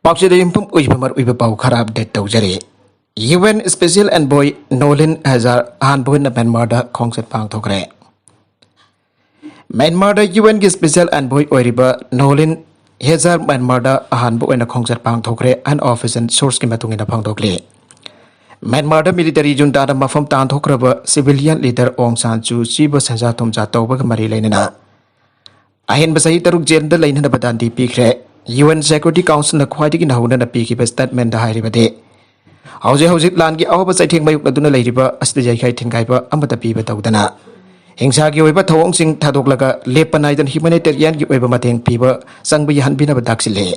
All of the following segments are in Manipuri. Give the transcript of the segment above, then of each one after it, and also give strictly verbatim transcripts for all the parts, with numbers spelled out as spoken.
ꯄꯥꯎꯆꯦꯗ ꯌꯨꯝꯐꯝ ꯑꯣꯏꯕ ꯃꯔꯨꯑꯣꯏꯕ ꯄꯥꯎ ꯈꯔ ꯑꯞꯗꯦꯠ ꯇꯧꯖꯔꯤ꯫ ꯌꯨ ꯑꯦꯟ ꯁ꯭ꯄꯦꯁꯤꯌꯦꯜ ꯑꯦꯟꯚꯣꯏ ꯅꯣꯂꯤꯟ ꯍꯦꯖꯥꯔ ꯑꯍꯥꯟꯕ ꯑꯣꯏꯅ ꯃ꯭ꯌꯥꯟꯃꯥꯔꯗ ꯈꯣꯡꯆꯠ ꯄꯥꯡꯊꯣꯛꯈ꯭ꯔꯦ꯫ ꯃ꯭ꯌꯥꯟꯃꯥꯔꯗ ꯌꯨ ꯑꯦꯟꯒꯤ ꯁ꯭ꯄꯦꯁꯤꯌꯦꯜ ꯑꯦꯟꯚꯣꯏ ꯑꯣꯏꯔꯤꯕ ꯅꯣꯂꯤꯟ ꯍꯦꯖꯥꯔ ꯃ꯭ꯌꯥꯟꯃꯥꯔꯗ ꯑꯍꯥꯟꯕ ꯑꯣꯏꯅ ꯈꯣꯡꯆꯠ ꯄꯥꯡꯊꯣꯛꯈ꯭ꯔꯦ, ꯑꯟ ꯑꯣꯐꯤꯁꯤꯌꯦꯜ ꯁꯣꯔꯁꯀꯤ ꯃꯇꯨꯡ ꯏꯟꯅ ꯐꯣꯡꯗꯣꯛꯂꯤ꯫ ꯃ꯭ꯌꯥꯟꯃꯥꯔꯗ ꯃꯤꯂꯤꯇꯔꯤ ꯖꯨꯟꯇꯥꯗ ꯃꯐꯝ ꯇꯥꯟꯊꯣꯛꯈ꯭ꯔꯕ ꯁꯤꯚꯤꯂꯤꯌꯟ ꯂꯤꯗꯔ ꯑꯣꯡ ꯁꯥꯟ ꯁꯨ ꯆꯤꯕꯨ ꯁꯦꯟꯖꯥ ꯊꯨꯝꯖꯥ ꯇꯧꯕꯒ ꯃꯔꯤ ꯂꯩꯅꯅ ꯑꯍꯦꯟꯕ ꯆꯍꯤ ꯇꯔꯨꯛ ꯖꯦꯜꯗ ꯂꯩꯅꯅꯕ ꯗꯥꯟꯗꯤ ꯄꯤꯈ꯭ꯔꯦ꯫ ꯌꯨ ꯑꯦꯟ ꯁꯦꯀ꯭ꯌꯨꯔꯤꯇꯤ ꯀꯥꯎꯟꯁꯤꯜꯅ ꯈ꯭ꯋꯥꯏꯗꯒꯤ ꯅꯧꯅꯅ ꯄꯤꯈꯤꯕ ꯁ꯭ꯇꯦꯠꯃꯦꯟꯗ ꯍꯥꯏꯔꯤꯕꯗꯤ, ꯍꯧꯖꯤꯛ ꯍꯧꯖꯤꯛ ꯂꯥꯟꯒꯤ ꯑꯑꯣꯕ ꯆꯩꯊꯦꯡ ꯃꯥꯌꯣꯛꯅꯗꯨꯅ ꯂꯩꯔꯤꯕ ꯑꯁꯤꯗ ꯌꯩꯈꯥꯏ ꯊꯤꯡꯒꯥꯏꯕ ꯑꯃꯠꯇ ꯄꯤꯕ ꯇꯧꯗꯅ, ꯍꯤꯡꯁꯥꯒꯤ ꯑꯣꯏꯕ ꯊꯧꯑꯣꯡꯁꯤꯡ ꯊꯥꯗꯣꯛꯂꯒ ꯂꯦꯞꯄ ꯅꯥꯏꯗꯅ ꯍ꯭ꯌꯨꯃꯦꯅꯤꯇꯦꯔꯤꯌꯟꯒꯤ ꯑꯣꯏꯕ ꯃꯇꯦꯡ ꯄꯤꯕ ꯆꯪꯕ ꯌꯥꯍꯟꯕꯤꯅꯕ ꯇꯥꯛꯁꯤꯜꯂꯤ꯫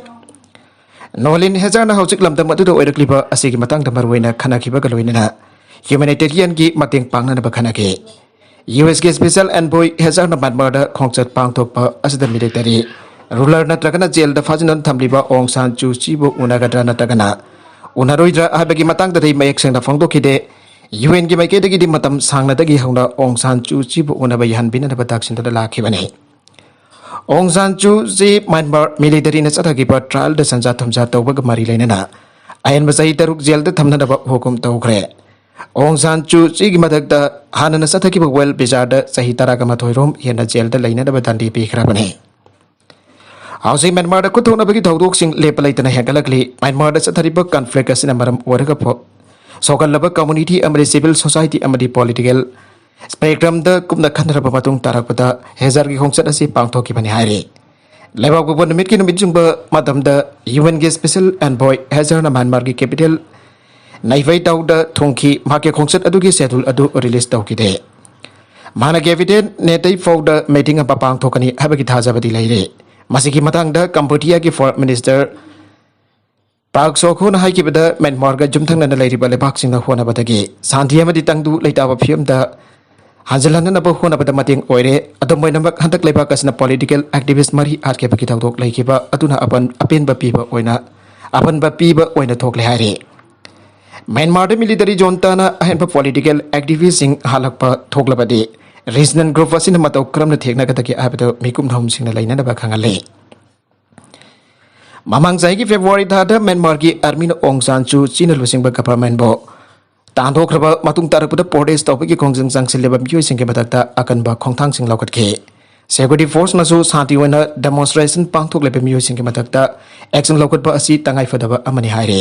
ꯅꯣꯂꯤꯟ ꯍꯦꯖꯥꯔꯅ ꯍꯧꯖꯤꯛ ꯂꯝꯗꯝ ꯑꯗꯨꯗ ꯑꯣꯏꯔꯛꯂꯤꯕ ꯑꯁꯤꯒꯤ ꯃꯇꯥꯡꯗ ꯃꯔꯨꯑꯣꯏꯅ ꯈꯟꯅꯈꯤꯕꯒ ꯂꯣꯏꯅꯅ ꯍ꯭ꯌꯨꯃꯦꯅꯤꯇꯦꯔꯤꯌꯟꯒꯤ ꯃꯇꯦꯡ ꯄꯥꯡꯅꯅꯕ ꯈꯟꯅꯈꯤ꯫ ꯌꯨ ꯑꯦꯁꯀꯤ ꯁ꯭ꯄꯦꯁꯤꯌꯦꯜ ꯑꯦꯟꯚꯣꯏ ꯍꯦꯖꯥꯔꯅ ꯃ꯭ꯌꯥꯟꯃꯥꯔꯗ ꯈꯣꯡꯆꯠ ꯄꯥꯡꯊꯣꯛꯄ ꯑꯁꯤꯗ ꯃꯤꯂꯤꯇꯔꯤ ꯔꯨꯂꯔ ꯅꯠꯇ꯭ꯔꯒꯅ ꯖꯦꯜꯗ ꯐꯥꯖꯤꯟꯗꯨꯅ ꯊꯝꯂꯤꯕ ꯑꯣꯡ ꯁꯥꯟ ꯁꯨ ꯆꯤꯕꯨ ꯎꯅꯒꯗ꯭ꯔꯥ ꯅꯠꯇ꯭ꯔꯒꯅ ꯎꯅꯔꯣꯏꯗ꯭ꯔꯥ ꯍꯥꯏꯕꯒꯤ ꯃꯇꯥꯡꯗꯗꯤ ꯃꯌꯦꯛ ꯁꯦꯡꯅ ꯐꯣꯡꯗꯣꯛꯈꯤꯗꯦ꯫ ꯌꯨ ꯑꯦꯟꯒꯤ ꯃꯥꯏꯀꯩꯗꯒꯤꯗꯤ ꯃꯇꯝ ꯁꯥꯡꯅꯗꯒꯤ ꯍꯧꯅ ꯑꯣꯡ ꯁꯥꯟ ꯁꯨ ꯆꯤꯕꯨ ꯎꯅꯕ ꯌꯥꯍꯟꯕꯤꯅꯅꯕ ꯇꯥꯛꯁꯤꯟꯗꯨꯅ ꯂꯥꯛꯈꯤꯕꯅꯤ꯫ ꯑꯣꯡ ꯁꯥꯟ ꯁꯨ ꯆꯤ ꯃ꯭ꯌꯥꯟꯃꯥꯔ ꯃꯤꯂꯤꯇꯔꯤꯅ ꯆꯠꯊꯈꯤꯕ ꯇ꯭ꯔꯥꯏꯜꯗ ꯁꯦꯟꯖꯥ ꯊꯨꯝꯖꯥ ꯇꯧꯕꯒ ꯃꯔꯤ ꯂꯩꯅꯅ ꯑꯍꯦꯟꯕ ꯆꯍꯤ ꯇꯔꯨꯛ ꯖꯦꯜꯗ ꯊꯝꯅꯅꯕ ꯍꯨꯀꯨꯝ ꯇꯧꯈ꯭ꯔꯦ꯫ ꯑꯣꯡ ꯁꯥꯟ ꯁꯨ ꯆꯤꯒꯤ ꯃꯊꯛꯇ ꯍꯥꯟꯅꯅ ꯆꯠꯊꯈꯤꯕ ꯋꯦꯜ ꯕꯤꯆꯥꯔꯗ ꯆꯍꯤ ꯇꯔꯥꯒ ꯃꯥꯊꯣꯏ ꯔꯣꯝ ꯍꯦꯟꯅ ꯖꯦꯜꯗ ꯂꯩꯅꯅꯕ ꯗꯥꯟꯗꯤ ꯄꯤꯈ꯭ꯔꯕꯅꯤ꯫ ꯍꯧꯖꯤꯛ ꯃ꯭ꯌꯥꯟꯃꯥꯔꯗ ꯈꯨꯠꯊꯣꯛꯅꯕꯒꯤ ꯊꯧꯗꯣꯛꯁꯤꯡ ꯂꯦꯞꯄ ꯂꯩꯇꯅ ꯍꯦꯟꯒꯠꯂꯛꯂꯤ꯫ ꯃ꯭ꯌꯥꯟꯃꯥꯔꯗ ꯆꯠꯊꯔꯤꯕ ꯀꯟꯐ꯭ꯂꯤꯛ ꯑꯁꯤꯅ ꯃꯔꯝ ꯑꯣꯏꯔꯒ ꯐꯣ-, ꯁꯣꯛꯍꯜꯂꯕ ꯀꯝꯃꯨꯅꯤꯇꯤ ꯑꯃꯗꯤ ꯁꯤꯚꯤꯜ ꯁꯣꯁꯥꯏꯇꯤ ꯑꯃꯗꯤ ꯄꯣꯂꯤꯇꯤꯀꯦꯜ ꯁ꯭ꯄꯦꯛꯇ꯭ꯔꯝꯗ ꯀꯨꯞꯅ ꯈꯟꯅꯔꯕ ꯃꯇꯨꯡ ꯇꯥꯔꯛꯄꯗ ꯍꯦꯖꯔꯒꯤ ꯈꯣꯡꯆꯠ ꯑꯁꯤ ꯄꯥꯡꯊꯣꯛꯈꯤꯕꯅꯤ ꯍꯥꯏꯔꯤ꯫ ꯂꯩꯕꯥꯛꯄꯣꯛꯄ ꯅꯨꯃꯤꯠꯀꯤ ꯅꯨꯃꯤꯠ ꯆꯨꯡꯕ ꯃꯇꯝꯗ ꯌꯨ ꯑꯦꯟꯒꯤ ꯁ꯭ꯄꯦꯁꯤꯌꯦꯜ ꯑꯦꯟꯚꯣꯏ ꯍꯦꯖꯔꯅ ꯃ꯭ꯌꯥꯟꯃꯥꯔꯒꯤ ꯀꯦꯄꯤꯇꯦꯜ ꯅꯩꯐꯩꯇꯥꯎꯗ ꯊꯨꯡꯈꯤ꯫ ꯃꯍꯥꯛꯀꯤ ꯈꯣꯡꯆꯠ ꯑꯗꯨꯒꯤ ꯁꯦꯗꯨꯜ ꯑꯗꯨ ꯔꯤꯂꯤꯖ ꯇꯧꯈꯤꯗꯦ꯫ ꯃꯍꯥꯛꯅ ꯀꯦꯄꯤꯇꯦꯜ ꯅꯦꯇꯩꯐꯥꯎꯗ ꯃꯤꯇꯤꯡ ꯑꯃ ꯄꯥꯡꯊꯣꯛꯀꯅꯤ ꯍꯥꯏꯕꯒꯤ ꯊꯥꯖꯕꯗꯤ ꯂꯩꯔꯤ꯫ ꯃꯁꯤꯒꯤ ꯃꯇꯥꯡꯗ ꯀꯝꯕꯣꯗꯤꯌꯥꯒꯤ ꯐꯣꯔꯦꯟ ꯃꯤꯅꯤꯁꯇꯔ ꯄ꯭ꯔꯥꯛ ꯁꯣꯈꯣꯅ ꯍꯥꯏꯈꯤꯕꯗ, ꯃ꯭ꯌꯥꯟꯃꯥꯔꯒ ꯌꯨꯝꯊꯪꯅꯅ ꯂꯩꯔꯤꯕ ꯂꯩꯕꯥꯛꯁꯤꯡꯅ ꯍꯣꯠꯅꯕꯗꯒꯤ ꯁꯥꯟꯇꯤ ꯑꯃꯗꯤ ꯇꯪꯗꯨ ꯂꯩꯇꯥꯕ ꯐꯤꯕꯝꯗ ꯍꯟꯖꯤꯜꯍꯟꯅꯕ ꯍꯣꯠꯅꯕꯗ ꯃꯇꯦꯡ ꯑꯣꯏꯔꯦ꯫ ꯑꯗꯨꯝ ꯑꯣꯏꯅꯃꯛ, ꯍꯟꯗꯛ ꯂꯩꯕꯥꯛ ꯑꯁꯤꯅ ꯄꯣꯂꯤꯇꯤꯀꯦꯜ ꯑꯦꯛꯇꯤꯚꯤꯁ꯭ꯠ ꯃꯔꯤ ꯍꯥꯠꯈꯤꯕꯒꯤ ꯊꯧꯗꯣꯛ ꯂꯩꯈꯤꯕ ꯑꯗꯨꯅ ꯑꯄꯟ-, ꯑꯄꯦꯟꯕ ꯄꯤꯕ ꯑꯣꯏꯅ, ꯑꯄꯟꯕ ꯄꯤꯕ ꯑꯣꯏꯅ ꯊꯣꯛꯂꯦ ꯍꯥꯏꯔꯤ꯫ ꯃ꯭ꯌꯥꯟꯃꯥꯔꯗ ꯃꯤꯂꯤꯇꯔꯤ ꯖꯨꯟꯇꯥꯅ ꯑꯍꯦꯟꯕ ꯄꯣꯂꯤꯇꯤꯀꯦꯜ ꯑꯦꯛꯇꯤꯚꯤꯁ꯭ꯠꯁꯤꯡ ꯍꯥꯠꯂꯛꯄ ꯊꯣꯛꯂꯕꯗꯤ ꯔꯤꯖꯅꯦꯜ ꯒ꯭ꯔꯨꯞ ꯑꯁꯤꯅ ꯃꯇꯧ ꯀꯔꯝꯅ ꯊꯦꯡꯅꯒꯗꯒꯦ ꯍꯥꯏꯕꯗꯨ ꯃꯤꯀꯨꯞ ꯅꯍꯨꯝꯁꯤꯡꯅ ꯂꯩꯅꯅꯕ ꯈꯪꯍꯜꯂꯤ꯫ ꯃꯃꯥꯡ ꯆꯍꯤꯒꯤ ꯐꯦꯕ꯭ꯔꯨꯋꯥꯔꯤ ꯊꯥꯗ ꯃ꯭ꯌꯥꯟꯃꯥꯔꯒꯤ ꯑꯥꯔꯃꯤꯅ ꯑꯣꯡ ꯁꯥꯟ ꯁꯨ ꯆꯤꯅ ꯂꯨꯆꯤꯡꯕ ꯒꯚꯔꯟꯃꯦꯟꯕꯨ ꯇꯥꯟꯊꯣꯛꯈ꯭ꯔꯕ ꯃꯇꯨꯡ ꯇꯥꯔꯛꯄꯗ ꯄ꯭ꯔꯣꯇꯦꯁ ꯇꯧꯕꯒꯤ ꯈꯣꯡꯖꯪ ꯆꯪꯁꯤꯜꯂꯤꯕ ꯃꯤꯑꯣꯏꯁꯤꯡꯒꯤ ꯃꯊꯛꯇ ꯑꯀꯟꯕ ꯈꯣꯡꯊꯥꯡꯁꯤꯡ ꯂꯧꯈꯠꯈꯤ꯫ ꯁꯦꯀ꯭ꯌꯨꯔꯤꯇꯤ ꯐꯣꯔꯁꯅꯁꯨ ꯁꯥꯟꯇꯤ ꯑꯣꯏꯅ ꯗꯦꯃꯣꯟꯁꯇ꯭ꯔꯦꯁꯟ ꯄꯥꯡꯊꯣꯛꯂꯤꯕ ꯃꯤꯑꯣꯏꯁꯤꯡꯒꯤ ꯃꯊꯛꯇ ꯑꯦꯛꯁꯟ ꯂꯧꯈꯠꯄ ꯑꯁꯤ ꯇꯉꯥꯏꯐꯗꯕ ꯑꯃꯅꯤ ꯍꯥꯏꯔꯤ꯫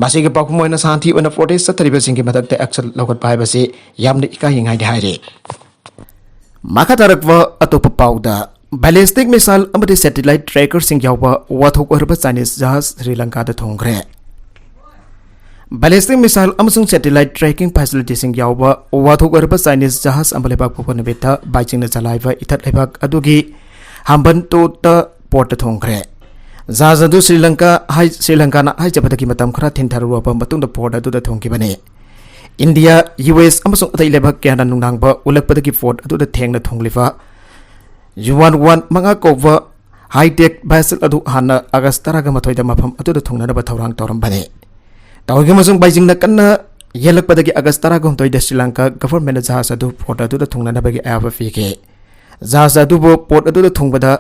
ꯃꯁꯤꯒꯤ ꯄꯥꯎꯈꯨꯝ ꯑꯣꯏꯅ ꯁꯥꯟꯇꯤ ꯑꯣꯏꯅ ꯄ꯭ꯔꯣꯇꯦꯁ ꯆꯠꯊꯔꯤꯕꯁꯤꯡꯒꯤ ꯃꯊꯛꯇ ꯑꯦꯛꯁꯟ ꯂꯧꯈꯠꯄ ꯍꯥꯏꯕꯁꯤ ꯌꯥꯝꯅ ꯏꯀꯥꯏꯅꯤꯡꯉꯥꯏꯅꯤ ꯍꯥꯏꯔꯤ꯫ ꯃꯈꯥ ꯇꯥꯔꯛꯄ ꯑꯇꯣꯞꯄ ꯄꯥꯎꯗ, ꯕꯦꯂꯤꯁꯇꯤꯛ ꯃꯤꯁꯥꯏꯜ ꯑꯃꯗꯤ ꯁꯦꯇꯤꯂꯥꯏꯠ ꯇ꯭ꯔꯦꯀꯔꯁꯤꯡ ꯌꯥꯎꯕ ꯋꯥꯊꯣꯛ ꯑꯣꯏꯔꯕ ꯆꯥꯏꯅꯤꯁ ꯖꯍꯥꯖ ꯁ꯭ꯔꯤ ꯂꯪꯀꯥꯗ ꯊꯨꯡꯈ꯭ꯔꯦ꯫ ꯕꯦꯂꯤꯁꯇꯤꯛ ꯃꯤꯁꯥꯏꯜ ꯑꯃꯁꯨꯡ ꯁꯦꯇꯤꯂꯥꯏꯠ ꯇ꯭ꯔꯦꯀꯤꯡ ꯐꯦꯁꯤꯂꯤꯇꯤꯁꯤꯡ ꯌꯥꯎꯕ ꯋꯥꯊꯣꯛ ꯑꯣꯏꯔꯕ ꯆꯥꯏꯅꯤꯁ ꯖꯍꯥꯖ ꯑꯃ ꯂꯩꯕꯥꯛ ꯄꯣꯛꯄ ꯅꯨꯃꯤꯠꯇ ꯕꯥꯏꯆꯤꯡꯅ ꯆꯂꯥꯏꯕ ꯏꯊꯠ ꯂꯩꯕꯥꯛ ꯑꯗꯨꯒꯤ ꯍꯝꯕꯟꯇꯣꯇ ꯄꯣꯔꯠꯇ ꯊꯨꯡꯈ꯭ꯔꯦ꯫ ꯖꯍꯥꯖ ꯑꯗꯨ ꯁ꯭ꯔꯤ ꯂꯪꯀꯥ ꯍꯥꯏ-, ꯁ꯭ꯔꯤ ꯂꯪꯀꯥꯅ ꯍꯥꯏꯖꯕꯗꯒꯤ ꯃꯇꯝ ꯈꯔ ꯊꯤꯟꯊꯔꯨꯔꯕ ꯃꯇꯨꯡꯗ ꯄꯣꯔꯠ ꯑꯗꯨꯗ ꯊꯨꯡꯈꯤꯕꯅꯤ꯫ ꯏꯟꯗꯤꯌꯥ, ꯌꯨ ꯑꯦꯁ ꯑꯃꯁꯨꯡ ꯑꯇꯩ ꯂꯩꯕꯥꯛ ꯀꯌꯥꯅ ꯅꯨꯡꯅꯥꯡꯕ ꯎꯠꯂꯛꯄꯗꯒꯤ ꯄꯣꯔꯠ ꯑꯗꯨꯗ ꯊꯦꯡꯅ ꯊꯨꯡꯂꯤꯕ ꯌꯨ ꯋꯥꯟ ꯋꯥꯟ ꯃꯉꯥ ꯀꯧꯕ ꯍꯥꯏ-ꯇꯦꯛ ꯚꯦꯁꯦꯜ ꯑꯗꯨ ꯍꯥꯟꯅ ꯑꯥꯒꯁ ꯇꯔꯥꯃꯥꯊꯣꯏꯗ ꯃꯐꯝ ꯑꯗꯨꯗ ꯊꯨꯡꯅꯅꯕ ꯊꯧꯔꯥꯡ ꯇꯧꯔꯝꯕꯅꯤ꯫ ꯇꯧꯔꯤꯕ ꯑꯃꯁꯨꯡ ꯕꯩꯖꯤꯡꯅ ꯀꯟꯅ ꯌꯦꯜꯂꯛꯄꯗꯒꯤ ꯑꯥꯒꯁ ꯇꯔꯥꯍꯨꯝꯗꯣꯏꯗ ꯁ꯭ꯔꯤ ꯂꯪꯀꯥ ꯒꯚꯔꯟꯃꯦꯟꯠꯅ ꯖꯍꯥꯖ ꯑꯗꯨ ꯄꯣꯔꯠ ꯑꯗꯨꯗ ꯊꯨꯡꯅꯅꯕꯒꯤ ꯑꯌꯥꯕ ꯄꯤꯈꯤ꯫ ꯖꯍꯥꯖ ꯑꯗꯨꯕꯨ ꯄꯣꯔꯠ ꯑꯗꯨꯗ ꯊꯨꯡꯕꯗ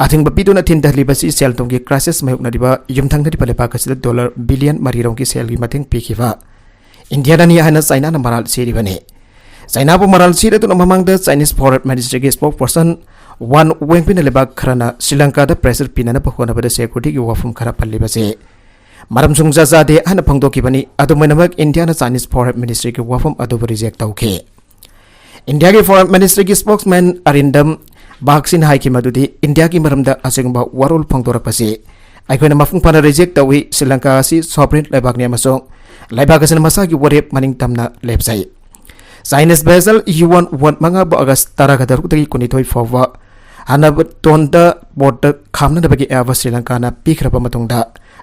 ꯑꯊꯤꯡꯕ ꯄꯤꯗꯨꯅ ꯊꯤꯟꯊꯍꯜꯂꯤꯕꯁꯤ ꯁꯦꯜ ꯊꯨꯝꯒꯤ ꯀ꯭ꯔꯥꯏꯁꯤꯁ ꯃꯥꯌꯣꯛꯅꯔꯤꯕ ꯌꯨꯝꯊꯪꯅꯔꯤꯕ ꯂꯩꯕꯥꯛ ꯑꯁꯤꯗ ꯗꯣꯂꯔ ꯕꯤꯂꯤꯌꯟ ꯃꯔꯤꯔꯣꯝꯒꯤ ꯁꯦꯜꯒꯤ ꯃꯇꯦꯡ ꯄꯤꯈꯤꯕ ꯏꯟꯗꯤꯌꯥꯅꯅꯤ ꯍꯥꯏꯅ ꯆꯥꯏꯅꯥꯅ ꯃꯔꯥꯜ ꯁꯤꯔꯤꯕꯅꯤ꯫ ꯆꯥꯏꯅꯥꯕꯨ ꯃꯔꯥꯜ ꯁꯤꯔꯗꯨꯅ ꯃꯃꯥꯡꯗ ꯆꯥꯏꯅꯤꯁ ꯐꯣꯔꯦꯟ ꯃꯤꯅꯤꯁꯇ꯭ꯔꯤꯒꯤ ꯁ꯭ꯄꯣꯛꯁꯄꯔꯁꯟ ꯋꯥꯟ ꯋꯦꯡꯕꯤꯅ ꯂꯩꯕꯥꯛ ꯈꯔꯅ ꯁ꯭ꯔꯤ ꯂꯪꯀꯥꯗ ꯄ꯭ꯔꯦꯁꯔ ꯄꯤꯅꯅꯕ ꯍꯣꯠꯅꯕꯗ ꯁꯦꯀ꯭ꯌꯨꯔꯤꯇꯤꯒꯤ ꯋꯥꯐꯝ ꯈꯔ ꯄꯜꯂꯤꯕꯁꯤ ꯃꯔꯝ ꯁꯨꯡꯆꯥ ꯆꯥꯗꯦ ꯍꯥꯏꯅ ꯐꯣꯡꯗꯣꯛꯈꯤꯕꯅꯤ꯫ ꯑꯗꯨꯝ ꯑꯣꯏꯅꯃꯛ ꯏꯟꯗꯤꯌꯥꯅ ꯆꯥꯏꯅꯤꯁ ꯐꯣꯔꯦꯟ ꯃꯤꯅꯤꯁꯇ꯭ꯔꯤꯒꯤ ꯋꯥꯐꯝ ꯑꯗꯨꯕꯨ ꯔꯤꯖꯦꯛ ꯇꯧꯈꯤ꯫ ꯏꯟꯗꯤꯌꯥꯒꯤ ꯐꯣꯔꯦꯟ ꯃꯤꯅꯤꯁꯇ꯭ꯔꯤꯒꯤ ꯁ꯭ꯄꯣꯛꯁꯃꯦꯟ ꯑꯔꯤꯟꯗꯝ ꯕꯥꯒꯁꯤꯅ ꯍꯥꯏꯈꯤ ꯃꯗꯨꯗꯤ ꯏꯟꯗꯤꯌꯥꯒꯤ ꯃꯔꯝꯗ ꯑꯁꯤꯒꯨꯝꯕ ꯋꯥꯔꯣꯜ ꯐꯣꯡꯗꯣꯔꯛꯄꯁꯤ ꯑꯩꯈꯣꯏꯅ ꯃꯄꯨꯡ ꯐꯥꯅ ꯔꯤꯖꯦꯛ ꯇꯧꯏ꯫ ꯁ꯭ꯔꯤ ꯂꯪꯀꯥ ꯑꯁꯤ ꯁꯣꯚꯔꯤꯟ ꯂꯩꯕꯥꯛꯅꯤ ꯑꯃꯁꯨꯡ ꯂꯩꯕꯥꯛ ꯑꯁꯤꯅ ꯃꯁꯥꯒꯤ ꯋꯥꯔꯦꯞ ꯃꯅꯤꯡ ꯇꯝꯅ ꯂꯦꯞꯆꯩ꯫ Chinese vessel Yuan Wang ꯃꯉꯥꯕꯨ ꯑꯥꯒꯁ ꯇꯔꯥꯒ ꯇꯔꯨꯛꯇꯒꯤ ꯀꯨꯟꯅꯤꯊꯣꯏ ꯐꯥꯎꯕ ꯍꯥꯅꯕꯇꯣꯟꯗ ꯄꯣꯔꯠꯇ ꯈꯥꯝꯅꯅꯕꯒꯤ ꯑꯌꯥꯕ ꯁ꯭ꯔꯤ ꯂꯪꯀꯥꯅ ꯄꯤꯈ꯭ꯔꯕ ꯃꯇꯨꯡꯗ,